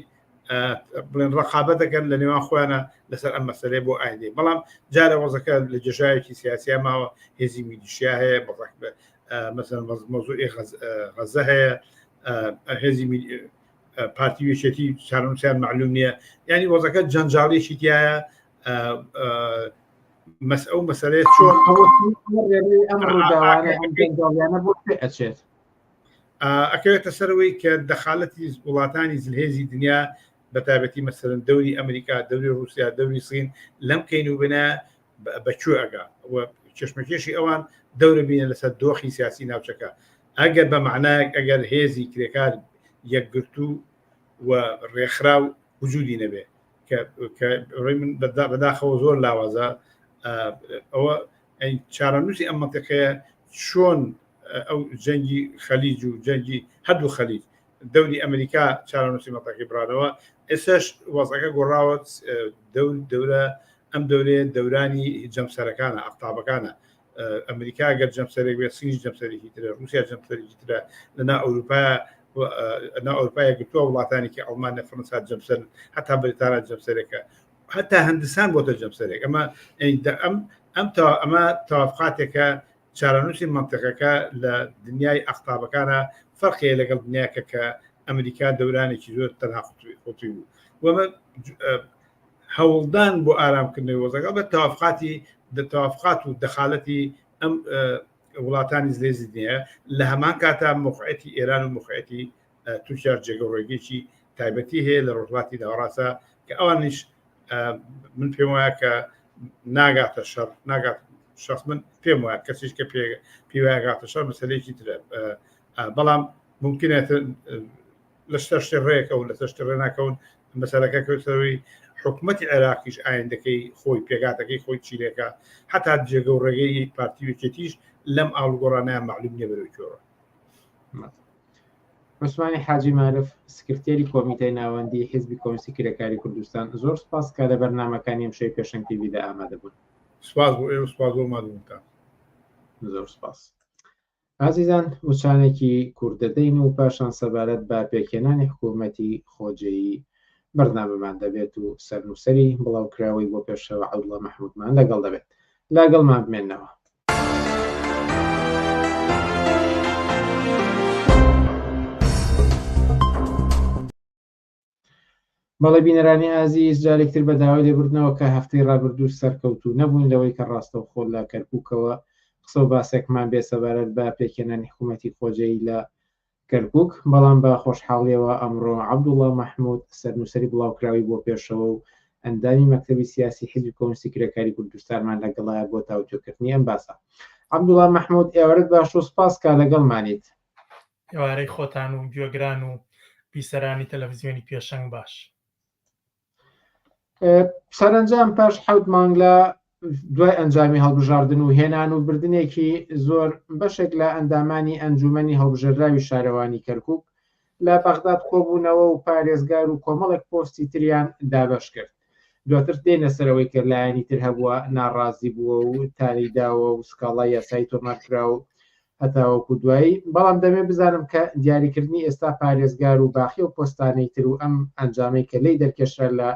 بڵێن ڕقابەت دەکەن لە نێوان خۆیانە لەسەر ئەم مەسەلەیە بۆ ئایندەی بەڵام جارە وەزەکە لە جێژاوێکی سیاسیا ماوە هێزی میلیشیا هەیە مەسەن مەوزوعی غەزە هەیە هێزی پارتی وێچێتی چارەنووسیان معلوم نییە ینی وەزەکە جەنجاڵێکی تایە مەس ئەو مەسەلەیە چۆن ئەم ڕووداوانە ئەم جەنجاڵیانە بۆ ئەچێت ئەکەوێتە سەرەوەی کە دەخالەتی وڵاتانی زلهێزی دنیا بە تایبەتی مەسەرن دەوری ئەمریکا دەوری رووسیا دەوری سین لەم کەین و بنە بەکوێ ئەگا و کێشمەکێشی ئەوان دەورە بینە لەسەر دۆخی سیاسی ناوچەکە ئەگەر بە معنایەک ئەگەر هێزی کرێکار یەکگرتوو و ڕێکخراو وجودی نەبێ کە من بەداخەوە زۆر لاوازە ئەوە چارەنووسی ئەم منطقەیە چۆن ئەو جەنگی خەلیج و جەنگی هەردوو خەلیج دەوری ئەمریکا چارەنووسی مەتەقی بڕانەوە ئێستاش وەزعەکە گۆڕاوە دەور دەورە ئەم دەورەیە دەورانی جەمسەرەکانە ئەقتابەکانە ئەمریکا گەر جەمسەرێک بێت سینیش جەمسەرێکی ترە رووسیا جەمسەرێکی ترە لەنا ئەوروپا نا ئەوروپا یەکگرتووە وڵاتانێکی ئەڵمانیا فەرەنسا جەمسەر هەتا بریتانیا جەمسەرێکە هەتا هەندستان بۆتە جەمسەرێک ئەمە ئەم ئەم ئەمە تەوافقاتێکە چارەنووسی مەنتیقەکە لە دنیای ئەقتابەکانە فەرقی هەیە لەگەڵ دنیاکە کە ئەمریکا دەورانێکی زۆر تەنها قوتبی بوو وەمە هەوڵدان بۆ ئارامکردنەوەی وەزەکە بە تەوافقاتی توافقات و دەخالەتی ئەم وڵاتانی زلێزی دنیا لە هەمان کاتا موقعەتی ئێران و موقعەتی تورکیا جێگە ڕێگەیەکی تایبەتی هەیە لە ڕۆژهەڵاتی ناوەڕاستە کە ئەوانیش من پێم وایە کە ناگاتە شەڕ ناگات شخص من پێم وایە کەسیش کە پێ پێوایگاتە شەڕ مەسەلەیەکی ترە بەڵام ممکنە لە سەر شتێ ڕێکەون لەسەر شتێ ڕێ ناکەون مەسەلەکە کەوتەوەی حکوومەتی عێراقیش ئایندەکەی خۆی پێگاتەکەی خۆی چیلێکە هەتا جێگە و ڕێگەی پارتی وێکێتیش لەم ئاڵوگۆڕانە معلوم نییە بەرەو کوێوە. عوسمانی حاجی مارف، سکرتێری کۆمیتەی ناوەندیی حیزبی کۆمۆنیستی کرێکاری کوردستان، زۆر سوپاس کە لە بەرنامەکانی ئەمشەوی پێشەنگ تیڤیدا ئامادە بوون. سوپاس بۆ ئێوە، سوپاس بۆ ماندووبوونتان. زۆر سوپاس. ئازیزان وچانێکی کورت دەدەین و پاشان سەبارەت بە پێکهێنانی حکوومەتی خۆجێیی بەرنامەمان دەبێت و سەرنووسەری بڵاوکراوەی بۆ پێشەوە عەبدوڵا مەحموودمان لەگەڵ دەبێت. لەگەڵمان بمێنەوە. بەڵێ بینەرانی ئازیز جارێکتر بە داوای لێبوردنەوە کە هەفتەی ڕابردوو سەرکەوتوو نەبووین لەوەی کە ڕاستەوخۆ لە کەرکووکەوە قسە و باسێکمان بێ سەبارەت بە پێکهێنانی حکوومەتی خۆجێی لە کەرکووک، بەڵام بە خۆشحاڵیەوە ئەمڕۆ عەبدوڵا مەحموود سەرنووسەری بڵاوکراوەی بۆ پێشەوە و ئەندامی مەکتەبی سیاسی حیزبی کۆمۆنیستی کرێکاری کوردستانمان لەگەڵایە بۆ تاوتوێکردنی ئەم باسە. عەبدوڵا مەحموود ئێوارەت باش و سپاس کە لەگەڵمانیت. ئێوارەی خۆتان و گوێگران و بیسەرانی تەلەفزیۆنی پێشەنگ باش. سەرەنجام پاش حەوت مانگ لە دوای ئەنجامی هەڵبژاردن و هێنان و بردنێکی زۆر بەشێک لە ئەندامانی ئەنجومەنی هەڵبژێردراوی شارەوانی کەرکوک لە بەغداد کۆبوونەوە و پارێزگار و کۆمەڵێک پۆستی تریان دابەش کرد دواتر دێنە سەرەوەی کە لایەنی تر هەبووە ناڕازی بووە و تانی داوە و سکاڵای یاسایی تۆمار کرا و هەتاوەکو دوایی، بەڵام دەمەوێت بزانم کە دیاریکردنی ئێستا پارێزگار و باقی ئەو پۆستانەی تر و ئەم ئەنجامەی کە لێی دەرکێشرا لە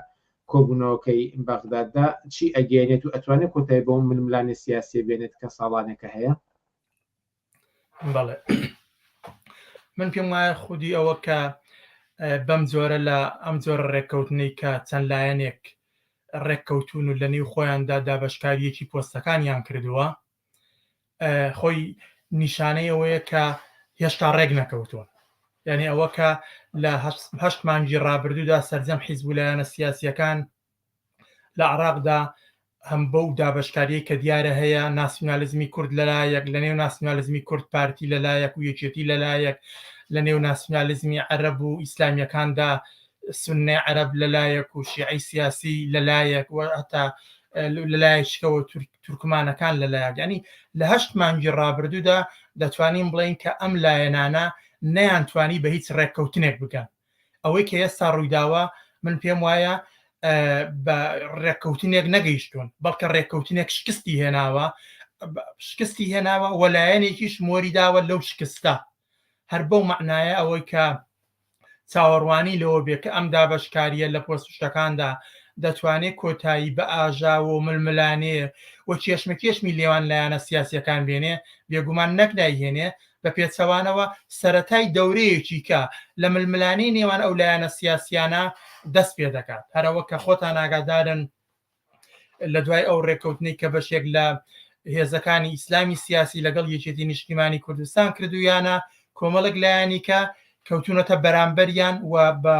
کۆبوونەوەکەی بەغداددا چی ئەگەیەنێت و ئەتوانێت کۆتایی بەو ململانێ سیاسیە بێنێت کە ساڵانێکە هەیە؟ بەڵێ من پێم وایە خودی ئەوە کە بەم جۆرە لە ئەم جۆرە ڕێککەوتنەی کە چەند لایەنێک ڕێککەوتون و لە نێو خۆیاندا دابەشکاریەکی پۆستەکانیان کردووە خۆی نیشانەی ئەوەیە کە هێشتا ڕێک نەکەوتوون یعنی ئەوە کە لە هەشت مانگی ڕابردوودا سەرجەم حیزب و لایەنە سیاسیەکان لە عراقدا هەم بەو دابشکاریی کە دیارە هەیە ناسیونالیزمی کورد لەلایەک لە نێو ناسیونالیزمی کورد پارتی لەلایەک و یەکێتی لەلایەک لە نێو ناسیونالیزمی عەرەب و ئیسلامیەکاندا سوننەی عەرەب لەلایەک و شیعەی سیاسی لەلایەک و هەتا لەلایەکیشەوە تورکمانەکان لەلایەک ینی لە هەشت مانگی ڕابردوودا دەتوانین بڵێین کە ئەم لایەنانە نەیانتوانی بە هیچ ڕێککەوتنێک بگەن ئەوەی کە ئێستا ڕوویداوە من پێم وایە بە ڕێککەوتنێک نەگەیشتون بەڵکە ڕێککەوتنێک شکستی هێناوە شکستی هێناوە وەلایەنێکیش مۆری داوە لەو شکستە هەر بەو مەعنایە ئەوەی کە چاوەڕوانی لەوە بێ کە ئەم دابەشکارییە لە پۆست و شتەکاندا دەتوانێ کۆتایی بە ئاژاوە و ململانێ و کێشمەکێشمی لێوان لایەنە سیاسییەکان بێنێ، بێگومان نەک نایهێنێ، بە پێچەوانەوە سەرەتای دەورەیەکی کە لە ململانێی نێوان ئەو لایەنە سیاسییانە دەست پێ دەکات. هەرەوەک کە خۆتان ئاگادارن، لە دوای ئەو ڕێککەوتنەی کە بەشێک لە هێزەکانی ئیسلامی سیاسی لەگەڵ یەکێتی نیشتیمانی کوردستان کردویانە کۆمەڵێک لایەنی کە کەوتونەتە بەرامبەریان و بە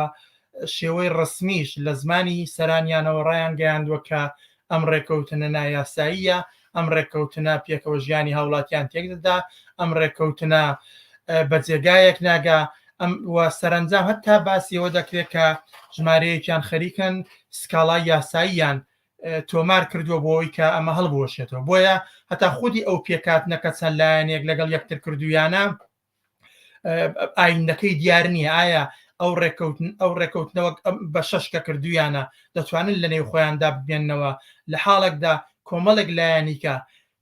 شێوەی ڕسمیش لە زمانی سەرانیانەوە ڕایان گەیاندووە کە ئەم ڕێککەوتنە نایاساییە ئەم ڕێککەوتنە پێکەوە ژیانی هاوڵاتیان تێکدەدا ئەم ڕێککەوتنە بە جێگایەک ناگا ئەم و سەرەنجام هەتا باسی ئەوە دەکرێت کە ژمارەیەکیان خەریکن سکاڵای یاساییان تۆمار کردووە بۆ ئەوەی کە ئەمە هەڵبوەشێتەوە بۆیە هەتا خودی ئەو پێکاتنە کە چەند لایەنێک لەگەڵ یەکتر کردویانە ئایندەکەی دیار نییە ئایا ئەو ڕێککەوتن ئەو ڕێککەوتنەوە بە شەش کە کردویانە دەتوانن لە نێو خۆیاندا بمێنەوە لە حاڵێکدا کۆمەڵێک لایەنیکە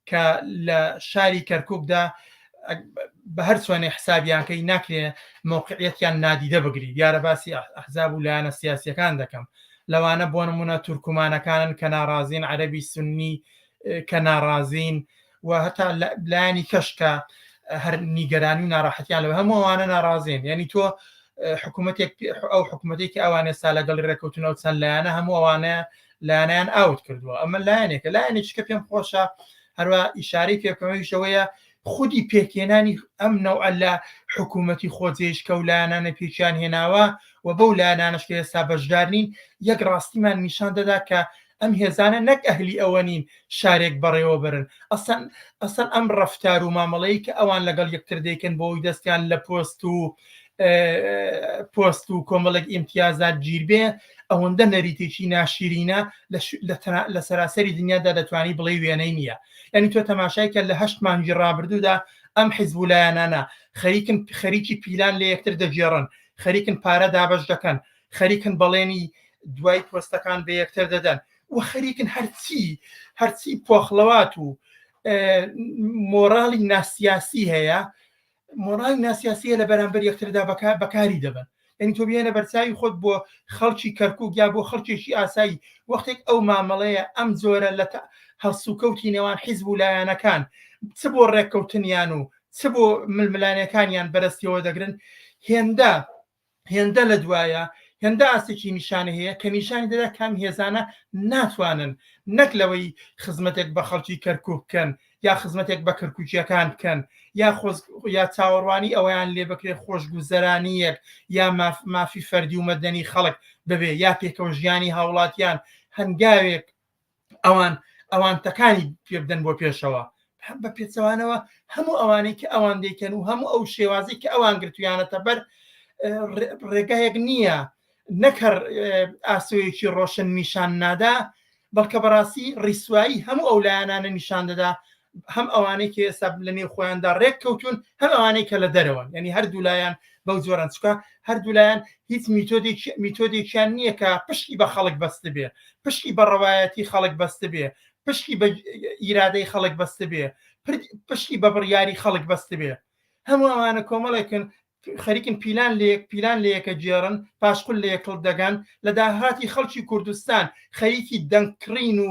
کە لە شاری کەرککدا بە هەر چۆنێ حسابیانکەی ناکرێ مەوقعیەتیان نادیدە بگری دیارە باسی ئەحزاب و لایەنە سیاسیەکان دەکەم لەوانە بۆ نمونە تورکمانەکانن کە ناڕازین عەربی سنی کە ناڕازین و هەتا لایەنی کەش کە هەر نیگەرانی و ناڕەحەتیان لەوە هەموو ئەوانە ناڕازین یعنی تۆ حکوومەتێک ئەو حکوومەتێک کە ئەوان ئێستا لەگەڵی ڕێککەوتنەوە چەند لایەنە هەموو ئەوانە لایەنیان ئاوت کردووە ئەمە لایەنێکە لایەنێکی کە پێم خۆشە هەروە ئیشارەی پێ بکەمەویشەوەیە خودی پێکهێنانی ئەم نەوعە لە حکوومەتی خۆجێیش کە و لایەنانە پێکیان هێناوە و بەو لایەنانەش کە ئێستا بەشدار نین یەک ڕاستیمان نیشان دەدا کە ئەم هێزانە نەک ئەهلی ئەوە نین شارێک بەڕێوە بەرن ئەسەن ئەسەن ئەم ڕەفتار و مامەڵەی کە ئەوان لەگەڵ یەکتر دەیکەن بۆ ئەوی دەستیان لە پۆست و پۆست و کۆمەڵێک ئیمتیازات گیربێ ئەوەندە نەریتێکی ناشیرینە لە سەراسەری دنیادا دەتوانی بڵێی وێنەی نییە یعنی تۆ تەماشای کە لە هەشت مانگی ڕابردوودا ئەم حیزب و لایەنانە خەریکن خەریکی پیلان لە یەکتر دەگێڕن خەریکن پارە دابەش دەکەن خەریکن بەڵێنی دوای پۆستەکان بە یەکتر دەدەن و خەریکن هەرچی هەرچی پۆخڵەوات و مۆراڵی ناسیاسی هەیە مۆراڵی ناسیاسیە لە بەرامبەر یەکتردا بەکاری دەبەن یعنی تۆ بێنە بەرچاوی خۆت بۆ خەڵکی کەرکک یا بۆ خەڵکێکی ئاسایی وەختێک ئەو مامەڵەیە ئەم جۆرە لە هەڵسوکەوتی نێوان حیزب و لایەنەکان چ بۆ ڕێککەوتنیان و چ بۆ ململانێکانیان بەرەستیەوە دەگرن هێندە هێندە لە دوایە هێندە ئاستێکی نیشانە هەیە کە نیشانی دەدا کام هێزانە ناتوانن نەک لەوەی خزمەتێک بە خەڵکی کەرکک بکەن یا خزمەتێک بە کەرکوکیەکان بکەن یا خۆز یا چاوەڕوانی ئەوەیان لێ بکرێ خۆشگوزەرانیەک یا ماف مافی فەردی و مەدەنی خەڵک ببێ یا پێکەوە ژیانی هاوڵاتیان هەنگاوێک ئەوان ئەوان تەکانی پێ بدەن بۆ پێشەوە بە پێچەوانەوە هەموو ئەوانەی کە ئەوان دەیکەن و هەموو ئەو شێوازی کە ئەوان گرتویانەتە بەر ڕێگایەک نییە نەک هەر ئاسۆیەکی ڕۆشن نیشان نادا بەڵکە بەڕاستی ڕیسوایی هەموو ئەو لایەنانە نیشان دەدا هەم ئەوانەی کە ئێستا لە نێو خۆیاندا ڕێک کەوتون هەم ئەوانەی کە لە دەرەوەن یعنی هەردوو لایەن بەو جۆران چکە هەردوو لایەن هیچ میتۆدێکی میتۆدێکیان نییە کە پشتی بە خەڵک بەست بێ پشتی بە ڕەوایەتی خەڵک بەست بێ پشتی بە ئیرادەی خەڵک بەست بێ پشتی بە بڕیاری خەڵک بەست بێ هەموو ئەوانە کۆمەڵێکن خەریکن پیلان لەیەک پیلان لەیەکە گێڕن پاشقول لە یەکڵ دەگەن لە داهاتی خەڵکی کوردستان خەریکی دەنگکڕین و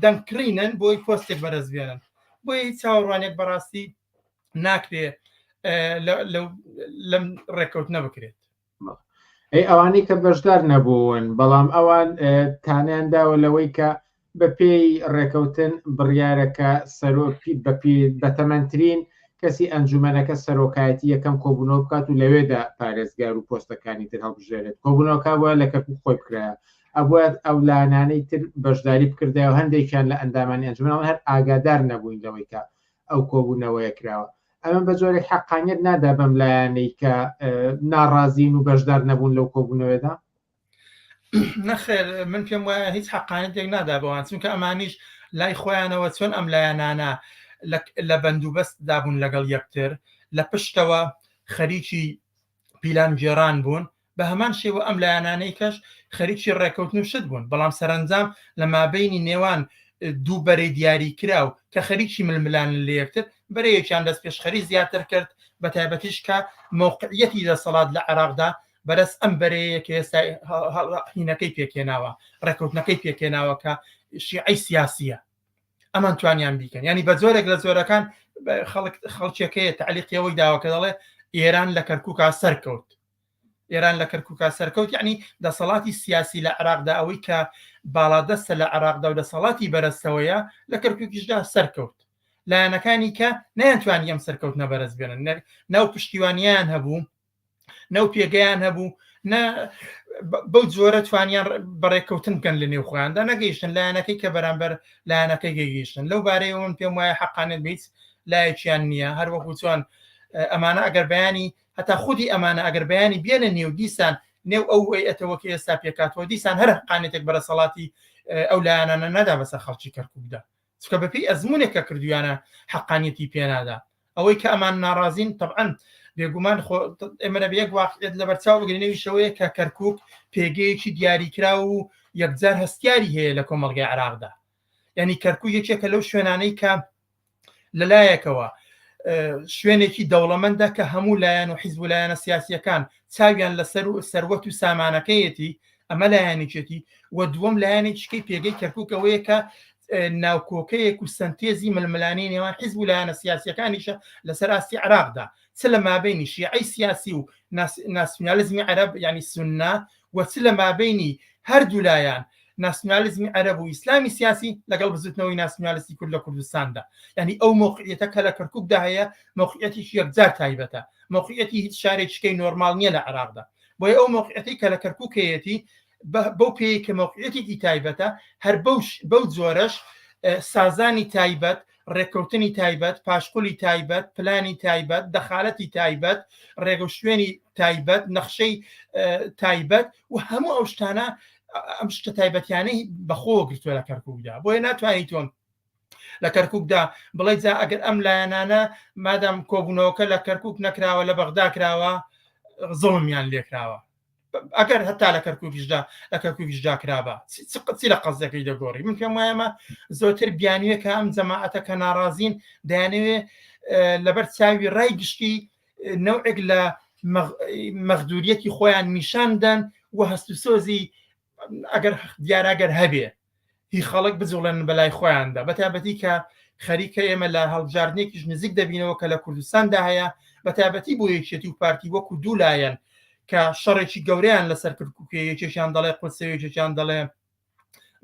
دەنگکڕینن بۆی پۆستێک بەرز بێنن بۆیە هیچ چاوەڕوانێک بەڕاستی ناکرێ لەم ڕێککەوتنە بکرێت. ئەی ئەوانەی کە بەشدار نەبوون بەڵام ئەوان تانیان داوە لەوەی کە بەپێی ڕێکەوتن بڕیارەکە سەرۆکی بەتەمەنترین کەسی ئەنجومەنەکە سەرۆکایەتی یەکەم کۆبوونەوە بکات و لەوێدا پارێزگار و پۆستەکانی تر هەڵبژێرێت کۆبوونەوەکە بووە لە کەرکوک خۆی بکرایە ئەبووە ئەو لایەنانەی تر بەشداری بکردایە و هەندێکیان لە ئەندامانی ئەنجومەن هەر ئاگادار نەبووین لەوەی کە ئەو کۆبوونەوەیە کراوە ئەمە بە جۆرێک حەقانیەت نادا بەم لایەنەی کە ناڕازین و بەشدار نەبوون لەو کۆبوونەوەدا؟ نەخێر من پێم وایە هیچ حەقانەتێک نادا بەوان چونکە ئەمانیش لای خۆیانەوە چۆن ئەم لایەنانە لە بەندوبەست دابوون لەگەڵ یەکتر لە پشتەوە خەریکی پیلانگێڕان بوون بە هەمان شێوە ئەم لایەنانەی کەش خەریکی ڕێکەوتن و شت بوون بەڵام سەرەنجام لە مابینی نێوان دوو بەرەی دیاری کراو کە خەریکی ململانن لە یەکتر بەرەیەکیان دەست پێشخەری زیاتر کرد بە تایبەتیش کە مەوقعیەتی دەسەڵات لە عێراقدا بەرەس ئەم بەرەیە کە ئێستا هینەکەی پێکهێناوە ڕێکەوتنەکەی پێکهێناوە کە شیعەی سیاسیە ئەمان توانیان بیکەن ینی بە جۆرێک لە جۆرەکان خەڵک خەڵکیەکەیە تعلیقی ئەوەی داوە کە دەڵێ ئێران لە کەرکووکا سەرکەوت ئێران لە کەرکووکا سەرکەوت یعنی دەسەڵاتی سیاسی لە عێراقدا ئەوەی کە باڵادەستە لە عێراقدا و دەسەڵاتی بەرەستەوەیە لە کەرکووکیشدا سەرکەوت لایەنەکانی کە نەیانتوانی ئەم سەرکەوتنە بەرز بێنن ناو پشتیوانیان هەبوو نەو پێگەیان هەبوو نە بەو جۆرە توانیان بەڕێککەوتن بکەن لە نێو خۆیاندا نەگەیشتن لایەنەکەی کە بەرامبەر لایەنەکەی گەیشتن لەو بارەیەوە من پێم وایە حەقانێت بە هیچ لایەکیان نییە هەروەکو چۆن ئەمانە ئەگەر بەیانی هەتا خودی ئەمانە ئەگەر بەیانی بێنە نێو دیسان نێو ئەو هەیئەتەوە کە ئێستا پێکاتەوە دیسان هەر حەقانێتێک بەرەسەڵاتی ئەو لایەنانە نەدا بەسەر خەڵکی کەرکووکدا چونکە بەپێی ئەزموونێک کە کردویانە حەقانیەتی پێنادا ئەوەی کە ئەمان ناڕازین تەبعەن بێگومان خۆ ئێمە دەبێ یەک واقعیەت لەبەرچاو بگرین ئەویش ئەوەیە کە کەرکوک پێگەیەکی دیاریکراو و یەکجار هەستیاری هەیە لە کۆمەڵگای عێراقدا یعنی کەرکوک یەکێکە لەو شوێنانەی کە لەلایەکەوە شوێنێکی دەوڵەمەندە کە هەموو لایەن و حیزب و لایەنە سیاسیەکان چاویان لەسەر و سەروەت و سامانەکەیەتی ئەمە لایەنێکێتی و دووەم لایەنێکیکەی پێگەی کەرکک ئەوەیە کە ناوکۆکەیەک و سنتێزی ململانێی نێوان حیزب و لایەنە سیاسیەکانیشە لەسەر ئاستی عێراقدا چ لە مابینی شیعەی سیاسی و ناسیونالیزمی عەرەب یعنی سوننە و چ لە مابینی هەردوو لایەن ناسیونالیزمی عەرەب و ئیسلامی سیاسی لەگەڵ بزوتنەوەی ناسیونالیستی کورد لە کوردستاندا یعنی ئەو مۆقعیەتە کە لە کەرکوکدا هەیە مۆقعیەتێکی یەکجار تایبەتە مۆقعیەتی هیچ شارێکیکەی نۆرمال نییە لە عێراقدا بۆیە ئەو مۆقعیەتەی کە لە کەرکوک هەیەتی بەو پێی کە مۆقعیەتێکی تایبەتە هەر بەو جۆرەش سازانی تایبەت ڕێککەوتنی تایبەت، پاشقولی تایبەت، پلانی تایبەت، دەخالەتی تایبەت، ڕێگەوشوێنی تایبەت، نەخشەی تایبەت و هەموو ئەو شتانە ئەم شتە تایبەتیانەی بەخۆوە گرتووە لە کەرکووکدا. بۆیە ناتوانانی تۆ لە کەرکووکدا بڵێ جا ئەگەر ئەم لایەنانە مادام کۆبوونەوەکە لە کەرکووک نەکراوە لە بەغدا کراوە زوڵمیان لێکراوە. ئەگەر هەتا لە کەرکوکیشدا لە کەرکوکیشدا کرابا چی لە قەزەکەی دەگۆڕی من پێم وایەمە زۆرتر بیانویە کە ئەم جەماعەتە کە ناڕازین دەیانەوێ لەبەر چاوی ڕای گشتی نەوعێک لە مەغدوریەتی خۆیان نیشان دەن و هەست و سۆزی ئەگەر دیاراگەر هەبێ هی خەڵک بجوڵێنن بەلای خۆیاندا بەتایبەتی کە خەریکە ئێمە لە هەڵبژاردنێکیش نزیک دەبینەوە کە لە کوردستاندا هەیە بەتایبەتی بۆ یەکێتی و پارتی وەکو دوو لایەن کە شەڕێکی گەورەیان لەسەر کەرکوکێ یەکێکیان دەڵێ قودسە یەکێکیان دەڵێ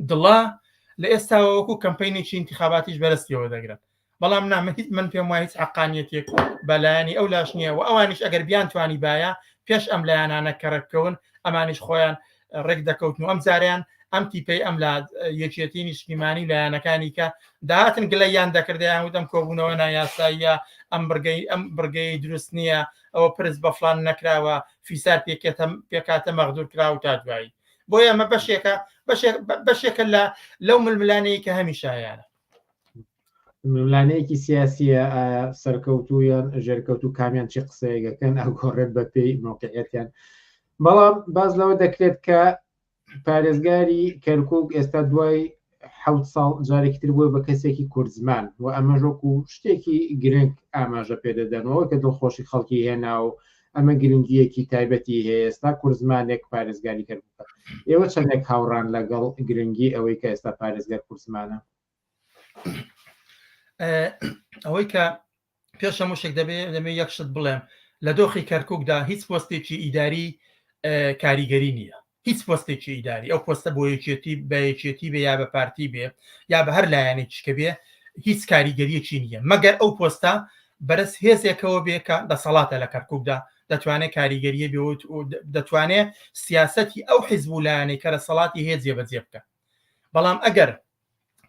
دڵە لە ئێستاوە وەکو کەمپینێکی ئینتخاباتیش بەرەستیەوە دەگرن بەڵام نا من هیچ من پێم وایە هیچ حەقانیەتێک بە لایەنی ئەو لاش نییە و ئەوانیش ئەگەر بیانتوانی باە پێش ئەم لایەنانە کە ڕێککەون ئەمانیش خۆیان ڕێک دەکەوتن و ئەم جاریان ئەم تیپەی ئەم لا یەکێتی نیشتیمانی لایەنەکانی کە داهاتن گلەیان دەکردیان وتم کۆبوونەوە نایاساییە ئەم بڕگەی ئەم بڕگەی دروست نییە ئەوە پرس بە فلان نەکراوە فیسار پێکێتە پێکاتە مەغدور کرا و تا دوایی بۆیە ئەمە بەشێکە بەشێکە لە لەو ململانەیە کە هەمیشە هەیانە ململانێیەکی سیاسیە ئایا سەرکەوتوو یان ژێرکەوتوو کامیان چی قسەیەکەکەن ئەگۆڕێت بە پێی مۆقعیەتیان بەڵام باز لەوە دەکرێت کە پارێزگاری کەرکک ئێستا دوای حوت ساڵ جارێکی تر بووە بە کەسێکی کوردزمان و ئەمەش وەکو شتێکی گرنگ ئاماژە پێدەدەنەوە کە دڵخۆشی خەڵکی هێنا و ئەمە گرنگیەکی تایبەتی هەیە ئێستا کوردزمانێک پارێزگاری کەرکک ئێوە چەندێک هاوڕان لەگەڵ گرنگی ئەوەی کە ئێستا پارێزگار کوردزمانە ئەوەی کە پێش هەموو شتێک دەبێ دەمێ یەک شت بڵێم لە دۆخی کەرککدا هیچ پۆستێکی ئیداری کاریگەری نییە هیچ پۆستێکی ئیداری ئەو پۆستە بۆ یەکێتی بە یەکێتی بێ یا بە پارتی بێ یا بە هەر لایەنێکی کە بێ هیچ کاریگەریەکی نییە مەگەر ئەو پۆستە بەرز هێزێکەوە بێ کە دەسەڵاتە لە کەرککدا دەتوانێت کاریگەریە بێ دەتوانێت سیاسەتی ئەو حیزب و لایەنەی کە دەسەڵاتی هەیە جێبەجێ بکە بەڵام ئەگەر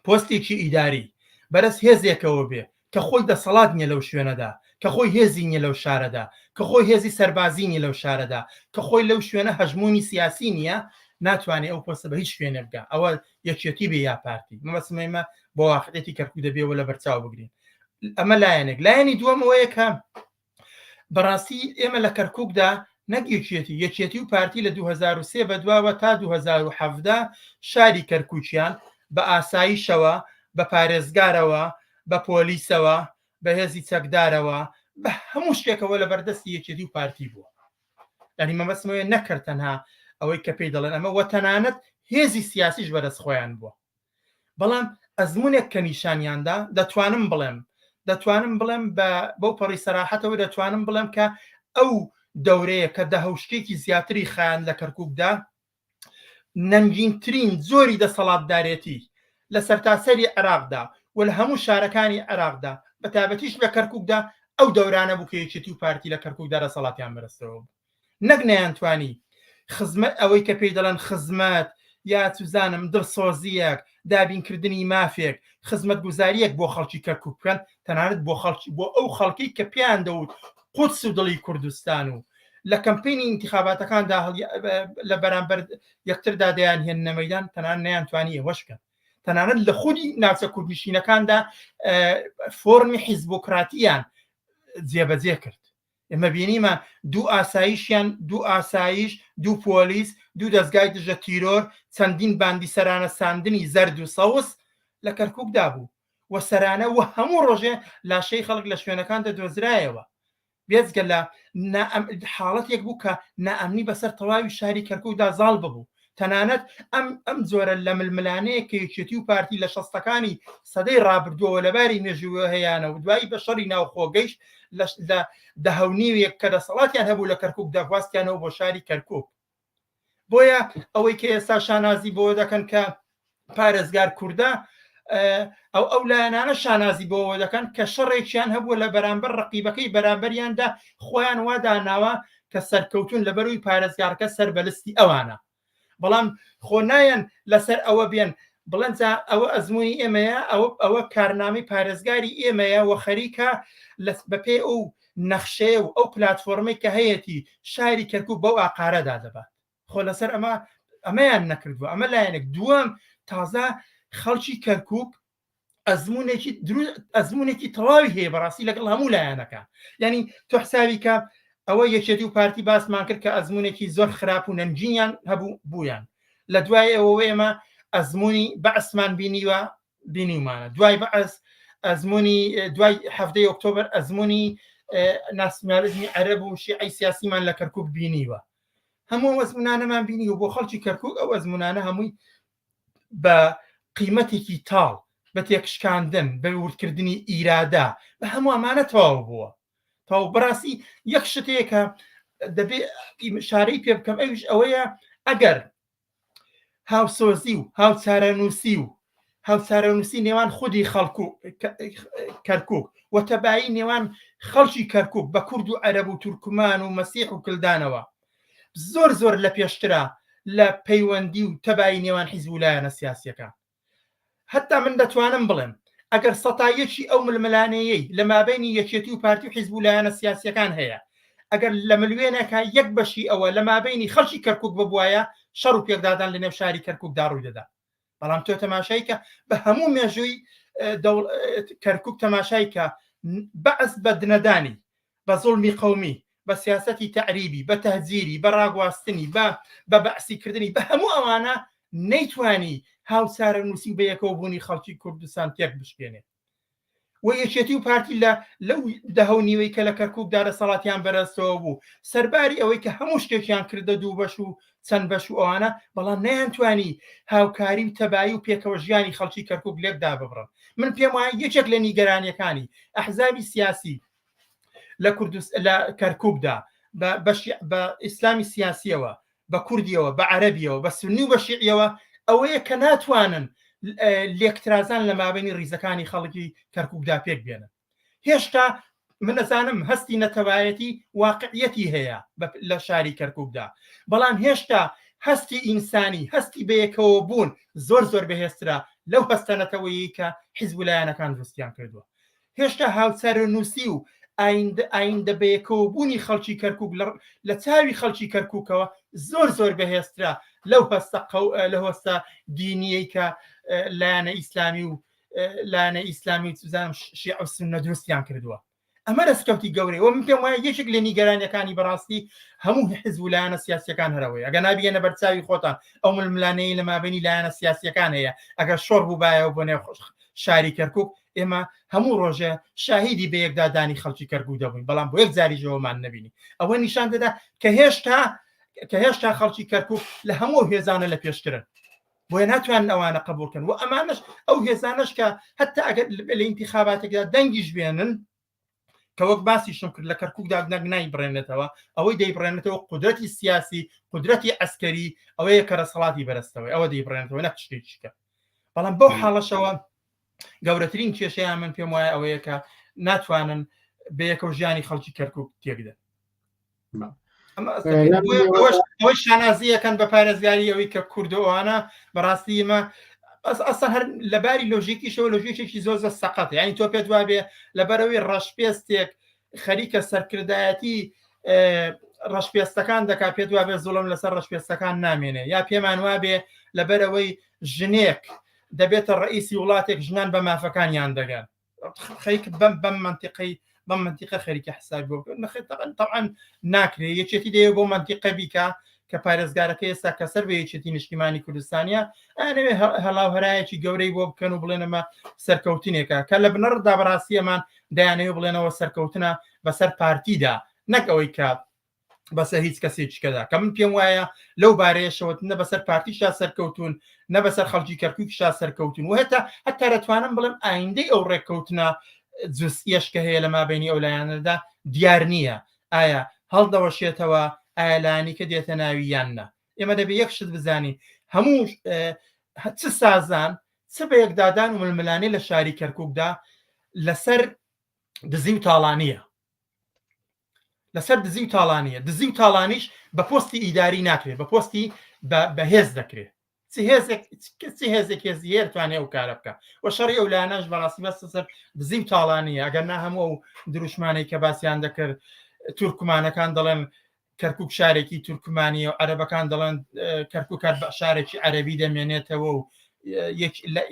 پۆستێکی ئیداری بەرەس هێزێکەوە بێ کە خۆی دەسەڵات نیە لەو شوێنەدا، کە خۆی هێزی نیە لەو شارەدا، کە خۆی هێزی سەربازی نیە لەو شارەدا، کە خۆی لەو شوێنە هەژموونی سیاسی نیە، ناتوانێ ئەو پۆستە بە هیچ شوێنێ بگا، ئەوە یەکێتی بێ یا پارتی. مەبەستم ئێمە بۆ واقعیەتی کەرکوک دەبێ ئەوە لەبەرچاو بگرین. ئەمە لایەنێک. لایەنی دووەم ئەوەیە کە بەڕاستی ئێمە لە کەرکوکدا نەک یەکێتی، یەکێتی و پارتی لە 2003 بەدواوە تا 2017 شاری کەرکوکیان بە ئاسایشەوە، بە پارێزگارەوە، بە پۆلیسەوە، بە هێزی چەکدارەوە، بە هەموو شتێکەوە لە بەردەستی یەکێتی و پارتی بووە. یانی مەبەستم ئەوەیە نەکرد تەنها ئەوەی کە پێی دەڵێن ئەمە وە تەنانەت هێزی سیاسیش بەدەست خۆیان بووە. بەڵام ئەزمونێک کە نیشانیاندا دەتوانم بڵێم دەتوانم بڵێم بە بەو پەڕی سەراحەتەوە دەتوانم بڵێم کە ئەو دەورەیە کە دەهەوشتێکی زیاتری خایاند لە کەرکوکدا نەنگینترین جۆری دەسەڵاتدارێتی لە سەرتاسەری عێراقدا و لە هەموو شارەکانی عێراقدا بە تایبەتیش لە کەرکوکدا ئەو دەورانە بوو کە یەکێتی و پارتی لە کەرکوکدا دەسەڵاتیان بەدەستەوە بوو نەک نەیانتوانی خزمەت ئەوەی کە پێی دەڵێن خزمەت یا چوزانم دڵسۆزییەک دابینکردنی مافێک خزمەتگوزارییەک بۆ خەڵکی کەرکوک بکەن تەنانەت بۆ خەڵکی بۆ ئەو خەڵکەی کە پێیان دەوت قودس و دڵی کوردستان و لە کەمپینی ئینتخاباتەکاندا لە بەرامبەر یەکتردا دەیانهێننە مەیدان تەنانەت نەیانتوانی ئەوەش بکەن تەنانەت لە خودی ناوچە کوردنشینەکاندا فۆرمی حیزبۆکراتیان جێبەجێ کرد. ئێمە بینیمان دوو ئاسایشیان دوو ئاسایش دوو پۆلیس دوو دەستگای دژە تیرۆر چەندین باندی سەرانە ساندنی زەرد و سەوز لە کەرکووکدا بوو و سەرانە و هەموو ڕۆژێ لاشەی خەڵک لە شوێنەکان دەدۆزرایەوە بێجگە لە حاڵەتێک بوو کە نائەمنی بەسەر تەواوی شاری کەرکووکدا زاڵ ببوو تەنانەت ئەم ئەم جۆرە لە ململانەیە کە یەکێتی و پارتی لە شەستەکانی سەدەی ڕابردووەوە لەباری مێژووە هەیانە و دوایی بە شەڕی ناوخۆ گەیشت لە دەهەونیوێک کە دەسەڵاتیان هەبوو لە کەرکووک دەگواستیانەوە بۆ شاری کەرکووک بۆیە ئەوەی کە ئێستا شانازی بۆ دەکەن کە پارێزگار کوردە ئەو ئەو لایەنانە شانازی بۆەوە دەکەن کە شەڕێکیان هەبووە لە بەرامبەر ڕقیبەکەی بەرامبەریاندا خۆیان واداناوە کە سەرکەوتون لە بەروی پارێزگارەکە سەر بەلستی ئەوانە بەڵام خۆ نایەن لەسەر ئەوە بێن بڵێن جا ئەوە ئەزمموی ئێمەیە ئەوە ئەوە کارنامەی پارێزگاری ئێمەیە و خەریکە بەپێ ئەو نەخشەیە و ئەو پلتفۆرمەی کە هەیەتی شاری کەرکک بەو ئاقارەدا دەبات خۆ لەسەر ئەمە ئەمەیان نەکردووە ئەمە لایەنێک دووەم تازە خەڵکی کەرکک ئەزمونێکی ئەزمونێکی تەواوی هەیە بەڕاستی لەگەڵ هەموو لایەنەکان یعنی تۆ حساوی کە ئەوە یەکێتی و پارتی باسمان کرد کە ئەزمونێکی زۆر خراپ و نەنگینیان هەبوو بوویان لە دوای ئەوەوە ئێمە ئەزمموی بەعسمان بینیوە بینیومانە دوای بەعس ئەزمموی دوای هەفتەی ئۆکتۆبر ئەزمموی ناسیۆنالیزمی عەرەب و شیعی سیاسیمان لە کەرکک بینیوە هەموو ئەزمونانەمان بینی و بۆ خەڵکی کەرکک ئەو ئەزمونانە هەمووی بە قیمەتێکی تاڵ بە تێکشکاندن بە وردکردنی ئیرادە بە هەموو ئەمانە تەواو بووە تەواو بەڕاستی یەک شت هەیە کە دەبێ شارەی پێ بکەم ئەویش ئەوەیە ئەگەر هاوسۆزی و هاوچارەنووسی و هاوچارەنووسی نێوان خودی خەڵک و کەرکک و تەبایی نێوان خەڵکی کەرکک بە کورد و عەرەب و تورکمان و مەسیح و کلدانەوە زۆر زۆر لە پێشترە لە پەیوەندی و تەبایی نێوان حیزب و لایەنە سیاسیەکان هەتا من دەتوانم بڵێم ئەگەر سەتا یەکی ئەو ململانێیەی لە مابەینی یەکێتی و پارتی و حیزب و لایەنە سیاسیەکان هەیە ئەگەر لە ملوێنێکا یەک بەشی ئەوە لە مابەینی خەڵکی کەرکک ببوایە شەڕ و پێکدادان لە نێو شاری کەرککدا ڕووی دەدا بەڵام تۆ تەماشای کە بە هەموو مێژووی کەرکک تەماشای کە بەعس بە دنەدانی بە زوڵمی قەومی بە سیاسەتی تەعریبی بە تەهجیری بە ڕاگواستنی بە بە بەعسی کردنی بە هەموو ئەوانە نەیتوانی هاوچارەنووسی و بەیەکەوە بوونی خەڵکی کوردستان تێک بشکێنێ. و یەکێتی و پارتی لە لەو دەهە و نیوەی کە لە کەرکووکدا دەسەڵاتیان بەرەستەوە بوو سەرباری ئەوەی کە هەموو شتێکیان کردە دوو بەش و چەند بەش و ئەوانە بەڵام نەیانتوانی هاوکاری و تەبایی و پێکەوە ژیانی خەڵکی کەرکووک لێک داببڕن من پێم وایە یەکێک لە نیگەرانیەکانی ئەحزابی سیاسی لە کوردست لە کەرکووکدا بە بە ئیسلامی سیاسیەوە بە کوردیەوە بە عەرەبیەوە بە سونی و بە شیعیەوە ئەوەیە کە ناتوانن لێکترازان لە مابینی ریزەکانی خەڵکی کەرکووکدا پێک بێنن هێشتا من ئەزانم هەستی نەتەوایەتی واقعیەتی هەیە لە شاری کەرکووکدا بەڵام هێشتا هەستی ئینسانی هەستی بەیەکەوە بوون زۆر زۆر بەهێزترە لەو هەستە نەتەوەیی کە حیزب و لایەنەکان دروستیان کردووە هێشتا هاوچارەنووسی و ئایندە ئایندە بەیەکەوەبوونی خەڵکی کەرکوک لە چاوی خەڵکی کەرکوکەوە زۆر زۆر بەهێزترە لەو هەستە لە هەستە دینیەی کە لایەنە ئیسلامی و لایەنە ئیسلامی و چزانم شیعە و سوننە دروستیان کردووە ئەمە دەستکەوتی گەورەیە و من پێم وایە یەکێک لە نیگەرانیەکانی بەڕاستی هەموو حزب و لایەنە سیاسیەکان هەرەوەی ئەگە نابیێنە بەرچاوی خۆتان ئەو ململانەی لە مابینی لایەنە سیاسیەکان هەیە ئەگەر شۆڕ بووبایەوە بۆ نێو شاری کەرکک ئێمە هەموو ڕۆژێ شاهیدی بەیەکدادانی خەڵکی کەرکک دەبووین بەڵام بۆ یەک جاریش ئەوەمان نەبینی ئەوە نیشان دەدا کە هێشتا کە هێشتا خەڵکی کەرکک لە هەموو هێزانە لە پێشترن بۆیە ناتوانن ئەوانە قبولکەن و ئەمانش ئەو هێزانش کە هەتا ئەگەر لە ئینتیخاباتێکدا دەنگیش بێنن کە وەک باسیشم کرد لە کەرککدا نەک نایبڕێنێتەوە ئەوەی دەیبڕێنێتەوە قودرەتی سیاسی قودرەتی عەسکەری ئەوەیە کە دەسەڵاتی بەرەستەوەی ئەوە دەیبڕێنێتەوە نەک شتێکی کە بەڵام بەو حاڵەشەوە گەورەترین کێشەیان من پێم وایە ئەوەیە کە ناتوانن بەیەکەوە ژیانی خەڵکی کەرکک تێکدەن ئەوەش شانازیەکەن بە پارێزگاری ئەوەی کە کوردەوانە بەڕاستی ئمە بەس ئەسا هەر لەباری لۆژیکیشەوە لۆژیکێکی زۆر زۆر سەقەت یعنی تۆ پێت وابێ لەبەرەوەی ڕەشپێستێک خەریکە سەرکردایەتی ڕەشپێستەکان دەکا پێت وابێ زوڵم لەسەر ڕەشپێستەکان نامێنێ یا پێمان وابێ لەبەرەوەی ژنێک دەبێتە ڕئیسی وڵاتێک ژنان بە مافەکانیان دەگەن خەریک بەم بەم منتیقەی بەم مەنتیقە خەریکە حسابی بۆ بکەن نەخێر تەبعەن ناکرێ یەکێتی دەیەوێ بۆ مەنتیقە بیکا کە پارێزگارەکە ئێستا کە سەر بە یەکێتی نیشتیمانی کوردستانیە ئەیانەوێ هەڵاو هەرایەکی گەورەی بۆ بکەن و بڵێن ئەمە سەرکەوتنێکە کە لە بنەڕەتدا بەڕاستی ئەمان دەیانەوێ بڵێنەوە سەرکەوتنە بەسەر پارتیدا نەک ئەوەی کە بەسەر هیچ کەسێکی کەدا کە من پێم وایە لەو بارەیەشەوە نە بەسەر پارتیشا سەرکەوتون نە بەسەر خەڵکی کەرکووکیشا سەرکەوتون و هەتا هەتا دەتوانم بڵێم ئایندەی ئەو ڕێککەوتنە جزئیەش کە هەیە لە مابینی ئەو لایەنەدا دیار نییە ئایا هەڵدەوەشێتەوە ئایا لایەنی کە دێتە ناوی یان نا ئێمە دەبێ یەک شت بزانین هەموو چ سازان چ بە یەکدادان و ململانێ لە شاری کەرکووکدا لەسەر دزی و تاڵانیە لەسەر دزی و تاڵانیە دزی و تاڵانیش بە پۆستی ئیداری ناکرێت بە پۆستی بەهێز دەکرێت چ هێزێک چ هێزێک هێزی هێر توانێ ئەو کارە بکە و شەڕی ئەو لایەنەش بەڕاستی بەستە سەر دزی و تاڵانیە ئەگەر نا هەموو ئەو دروشمانەی کە باسیان دەکرد تورکمانەکان دەڵێن کەرکک شارێکی تورکمانی و عەرەبەکان دەڵێن کەرکک هەر بە شارێکی عەرەبی دەمێنێتەوە و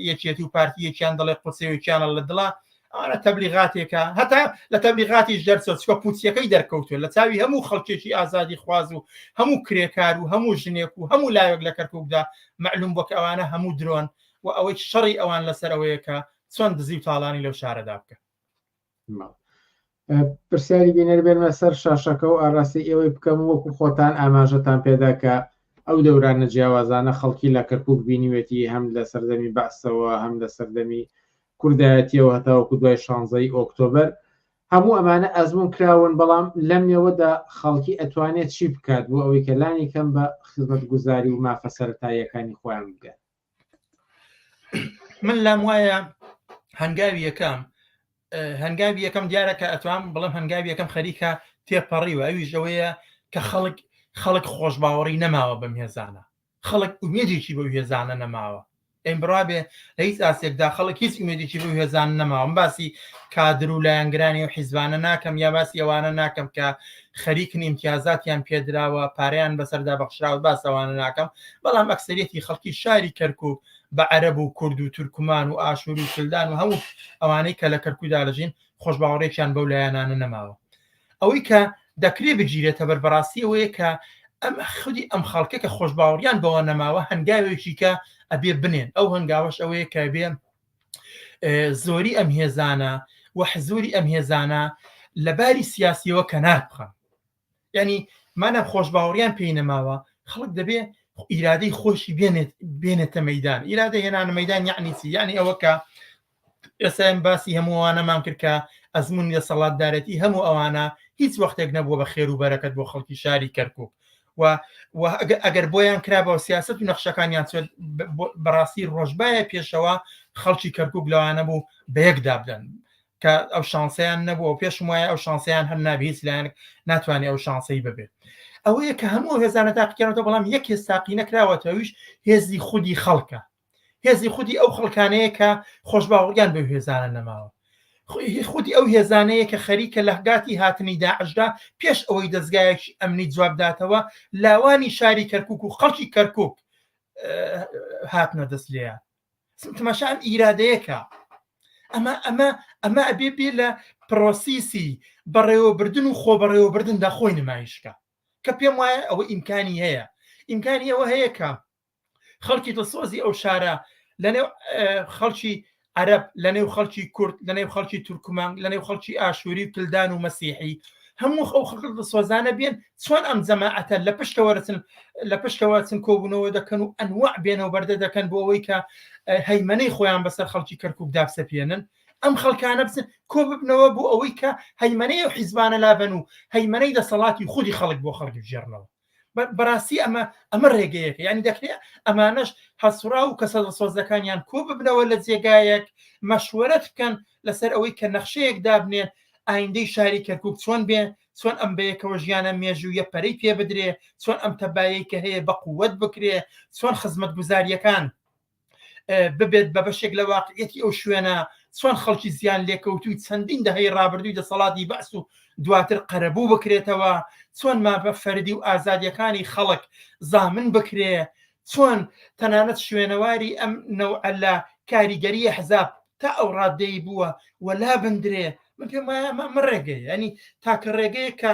یەکێتی و پارتی یەکیان دەڵێ قوسەیەکیانە لە دڵە ئەوانە تەبلیغاتێکە هەتا لە تەبلیغاتیش دەرچوە چکە پوچیەکەی دەرکەوتوە لە چاوی هەموو خەڵکێکی ئازادی خواز و هەموو کرێکار و هەموو ژنێک و هەموو لاوێک لە کەرکوکدا مەعلوم بووە کە ئەوانە هەموو درۆن و ئەوەی شەڕی ئەوان لەسەر ئەوەیە کە چۆن دزی و تاڵانی لەو شارەدا بکەن. پرسیاری بینەر بێنمە سەر شاشەکە و ئاراستەی ئێوەی بکەم وەکو خۆتان ئاماژەتان پێدا کە ئەو دەورانە جیاوازانە خەڵکی لە کەرکک بینیوێتی هەم لە سەردەمی بەعسەوە هەم لە سەردەمی کوردایەتیەوە هەتاوەکو دوای شانزەی ئۆکتۆبەر هەموو ئەمانە ئەزمون کراون بەڵام لەم نێوەدا خەڵکی ئەتوانێت چی بکات بۆ ئەوەی کە لانی کەم بە خزمەتگوزاری و مافە سەرەتاییەکانی خۆیان بگەن؟ من لام وایە هەنگاوی یەکەم هەنگاوی یەکەم دیارە کە ئەتوام بڵێم هەنگاوی یەکەم خەریکە تێپەڕیوە ئەویش ئەوەیە کە خەڵک خەڵک خۆشباوەڕی نەماوە بەم هێزانە خەڵک ئومێدێکی بەو هێزانە نەماوە ئەم بڕوا بێ لە هیچ ئاسێکدا خەڵک هیچ ئومێدێکی بەو هێزانە نەماوە من باسی کادر و لایەنگرانی و حیزبانە ناکەم یا باسی ئەوانە ناکەم کە خەریکن ئیمتیازاتیان پێدراوە پارەیان بەسەردا بەخشراوە باس ئەوانە ناکەم بەڵام ئەکسەریەتی خەڵکی شاری کەرکک بە عەرەب و کورد و تورکمان و ئاشووری و کلدان و هەموو ئەوانەی کە لە کەرکودا دەژین خۆشباوەڕێکیان بەو لایەنانە نەماوە ئەوەی کە دەکرێ بگیرێتە بەر بەڕاستی ئەوەیە کە ئەم خودی ئەم خەڵکە کە خۆشباوەڕیان بەوە نەماوە هەنگاوێکی کە ئەبێ بنێن ئەو هەنگاوەش ئەوەیە کە بێ زۆری ئەم هێزانە و حزوری ئەم هێزانە لە باری سیاسیەوە کەنار بخەن ینی مانە خۆشباوەڕیان پێی نەماوە خەڵک دەبێ ئیرادەی خۆشی بێنێت بێنێتە مەدان ئیرادە هێنانە مەدان یعنی چی یعنی ئەوە کە ئێستا ئێمە باسی هەموو ئەوانەمان کرد کە ئەزموونی دەسەڵاتدارێتی هەموو ئەوانە هیچ وەختێک نەبووە بە خێر و بەرەکەت بۆ خەڵکی شاری کەرکک و ئەگەر بۆیان کرابەوە سیاست و نەخشەکانیان چێت بەڕاستی ڕۆژبایە پێشەوە خەڵکی کەرکک لەوانە بوو بە یەکدا بدەن کە ئەو شانسیان نەبوو و پێشم وایە ئەو شانسیان هەر نابێ هیچ لایەنێک ناتوانێت ئەو شانسەی ببێت ئەوەیە کە هەموو هێزانە تاقیکردنەوە بەڵام یەک هێز تاقی نەکراوەتەویش هێزی خودی خەڵکە هێزی خودی ئەو خەڵکانەیە کە خۆشباوەڕیان بەو هێزانە نەماوە خودی ئەو هێزانەیە کە خەریکە لە گاتی هاتنی داعشدا پێش ئەوەی دەستگایەکی ئەمنی جواب داتەوە لاوانی شاری کەرکک و خەڵکی کەرکک هاتنە دەست لێیان تەماشا ئەم ئیرادەیەکە ئەمە ئەمە ئەمە ئەبێ بێ لە پرۆسیسی بەڕێوەبردن و خۆ بەڕێوەبردندا خۆی نمایشکە کە پێم وایە ئەوە ئیمکانی هەیە ئیمکانی ئەوە هەیە کە خەڵکی دڵسۆزی ئەو شارە لەنێو خەڵکی عەرەب لەنێو خەڵکی کورد لەنێو خەڵکی تورکمان لەنێو خەڵکی ئاشووری و کلدان و مەسیحی هەموو ئەو خەڵک دڵسۆزانە بێن چۆن ئەم جەماعەتە لە پشتەوە رچن لە پشتەوە چن کۆبوونەوە دەکەن و ئەنواع بێنەوە بەردە دەکەن بۆ ئەوەی کە هەیمەنەی خۆیان بەسەر خەڵکی کەرکک دابسەپێنن ئەم خەڵکانە بچن کۆ ببنەوە بۆ ئەوەی کە هەیمەنەی ئەو حیزبانە لابەن و هەیمەنەی دەسەڵاتی خودی خەڵک بۆ خەڵک بگێڕنەوە بەڕاستی ئەمە ئەمە ڕێگەیەکە یعنی دەکرێت ئەمانەش هەسوڕا و کەسە دڵسۆزەکانیان کۆ ببنەوە لە جێگایەک مەشوەرەت بکەن لەسەر ئەوەی کە نەخشەیەک دابنێن ئایندەی شاری کەرکک چۆن بێ چۆن ئەم بەیەکەوە ژیانە مێژوویە پەرەی پێ بدرێ چۆن ئەم تەبایەی کە هەیە بە قووەت بکرێ چۆن خزمەتگوزاریەکان ببێت بە بەشێک لە واقعیەتی ئەو شوێنە، چۆن خەڵکی زیان لێکەوتووی چەندین دەهەی ڕابردووی دەسەڵاتی بەعس و دواتر قەرەبوو بکرێتەوە، چۆن مافە فەردی و ئازادیەکانی خەڵک زامن بکرێ، چۆن تەنانەت شوێنەواری ئەم نەوعە لە کاریگەری ئەحزاب تا ئەو ڕاددەی بووە وەلا بندرێ. من پێم وایە ئەمە ئەمە ڕێگەیە ینی تاکە ڕێگەیە کە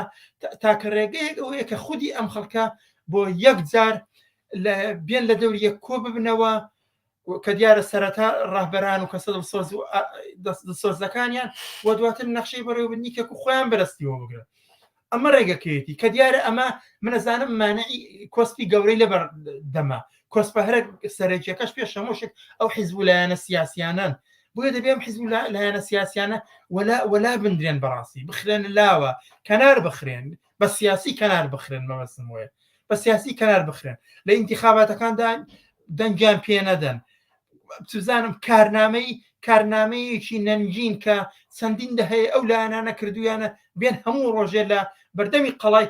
تاکە ڕێگەیەک ئەوەیە کە خودی ئەم خەڵکە بۆ یەک جار بێن لە دەوری یەک کۆ ببنەوە کە دیارە سەرەتا ڕەهبەران و کەسە دڵسۆز و دڵسۆزەکانیان و دواتر نەخشەی بەڕێوەبردنی کەک و خۆیان بەرەستیەوە بگرن ئەمە ڕێگەکەیەتی کە دیارە ئەمە منەزانم مانعی کۆسپی گەورەی لەبەر دەمە کۆسپە هەرە سەرەکیەکەش پێش هەموو شت ئەو حیزب و لایەنە سیاسیانەن بۆیە دەبێ ئەم حیزب و لایەنە سیاسیانە وەلا وەلا بندرێن بەڕاستی بخرێن لاوە کەنار بخرێن بە سیاسی کەنار بخرێن مەبەستم وەیە بە سیاسی کەنار بخرێن لە ئینتیخاباتەکاندا دەنگیان پێ نەدەن بزانم کارنامەی کارنامەیەکی نەنگین کە چەندین دەهەیە ئەو لایەنانە کردویانە بێن هەموو ڕۆژێ لە بەردەمی قەڵای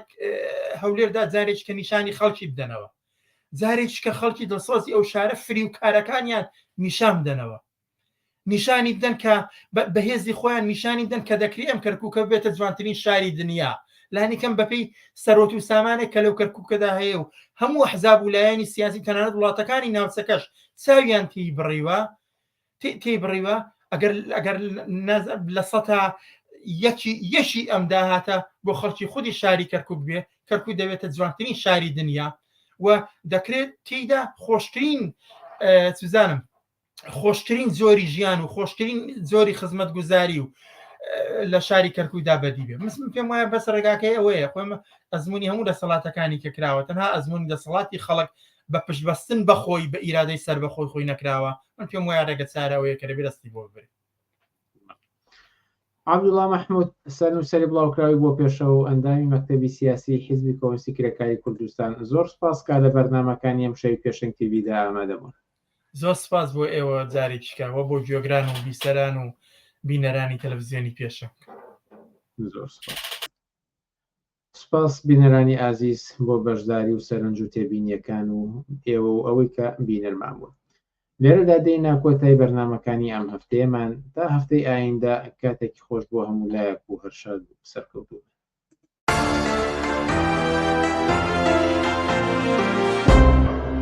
هەولێردا جارێک کە نیشانی خەڵکی بدەنەوە جارێک کە خەڵکی دڵسۆزی ئەو شارە فری و کارەکانیان نیشان بدەنەوە نیشانی بدەن کە بەهێزی خۆیان نیشانی بدەن کە دەکرێ ئەم کەرکووکە بێتە جوانترین شاری دنیا لانی کەم بەپێی سەرۆت و سامانێک کە لەو کەرکووکەدا هەیە و هەموو حزاب و لایەنی سیاسی تەنانەت وڵاتەکانی ناوچەکەش چاویان تێی بڕیوە تێی بڕیوە ئەگەر ئەگەر لە سەتا یەکی یەکی ئەم داهاتە بۆ خەڵکی خودی شاری کەرکک بێ کەرکک دەبێتە جوانترین شاری دنیا و دەکرێت تێیدا خۆشترین چزانم خۆشترین جۆری ژیان و خۆشترین جۆری خزمەتگوزاری و لە شاری کەرکوودا بەدی بێ مسم پێم وایە بەس ڕێگاکەی ئەوەیە خۆم ئەزمموی هەموو دەسەڵاتەکانی کە کراوە تەنها ئەزمموی دەسەڵاتی خەڵک بە پشتبەستن بەخۆی بە ئیرادەی سەر بەخۆی خۆی نەکراوە من پێم وایە ڕێگە چارەوەیە کە دەبێ دەستی بۆ ببرێت. عەبدوڵا مەحمود، سەرنووسەری بڵاوکراوی بۆ پێشەوە و ئەندامی مەکتەبی سیاسیی حیزبی کۆمۆنیستی کرێکاریی کوردستان، زۆر سوپاس کە لە بەرنامەکانی ئەمشەوی پێشەنگ تیڤیدا ئامادە بوون. زۆر سپاس بۆ ئێوە جارێکیکە وە بۆ گوێگران و بیسەران و بینەرانی تەلەفزیۆنی پێشەنگ. زۆر سپاس. سپاس بینەرانی ئازیز بۆ بەشداری و سەرنج و تێبینیەکان و ئێوە و ئەوەی کە بینەرمان بوون. لێرەدا دێینە کۆتای بەرنامەکانی ئەم هەفتەیەمان، تا هەفتەی ئایندە کاتێکی خۆش بۆ هەموو لایەک و هەر شاد و سەرکەوتوو بن.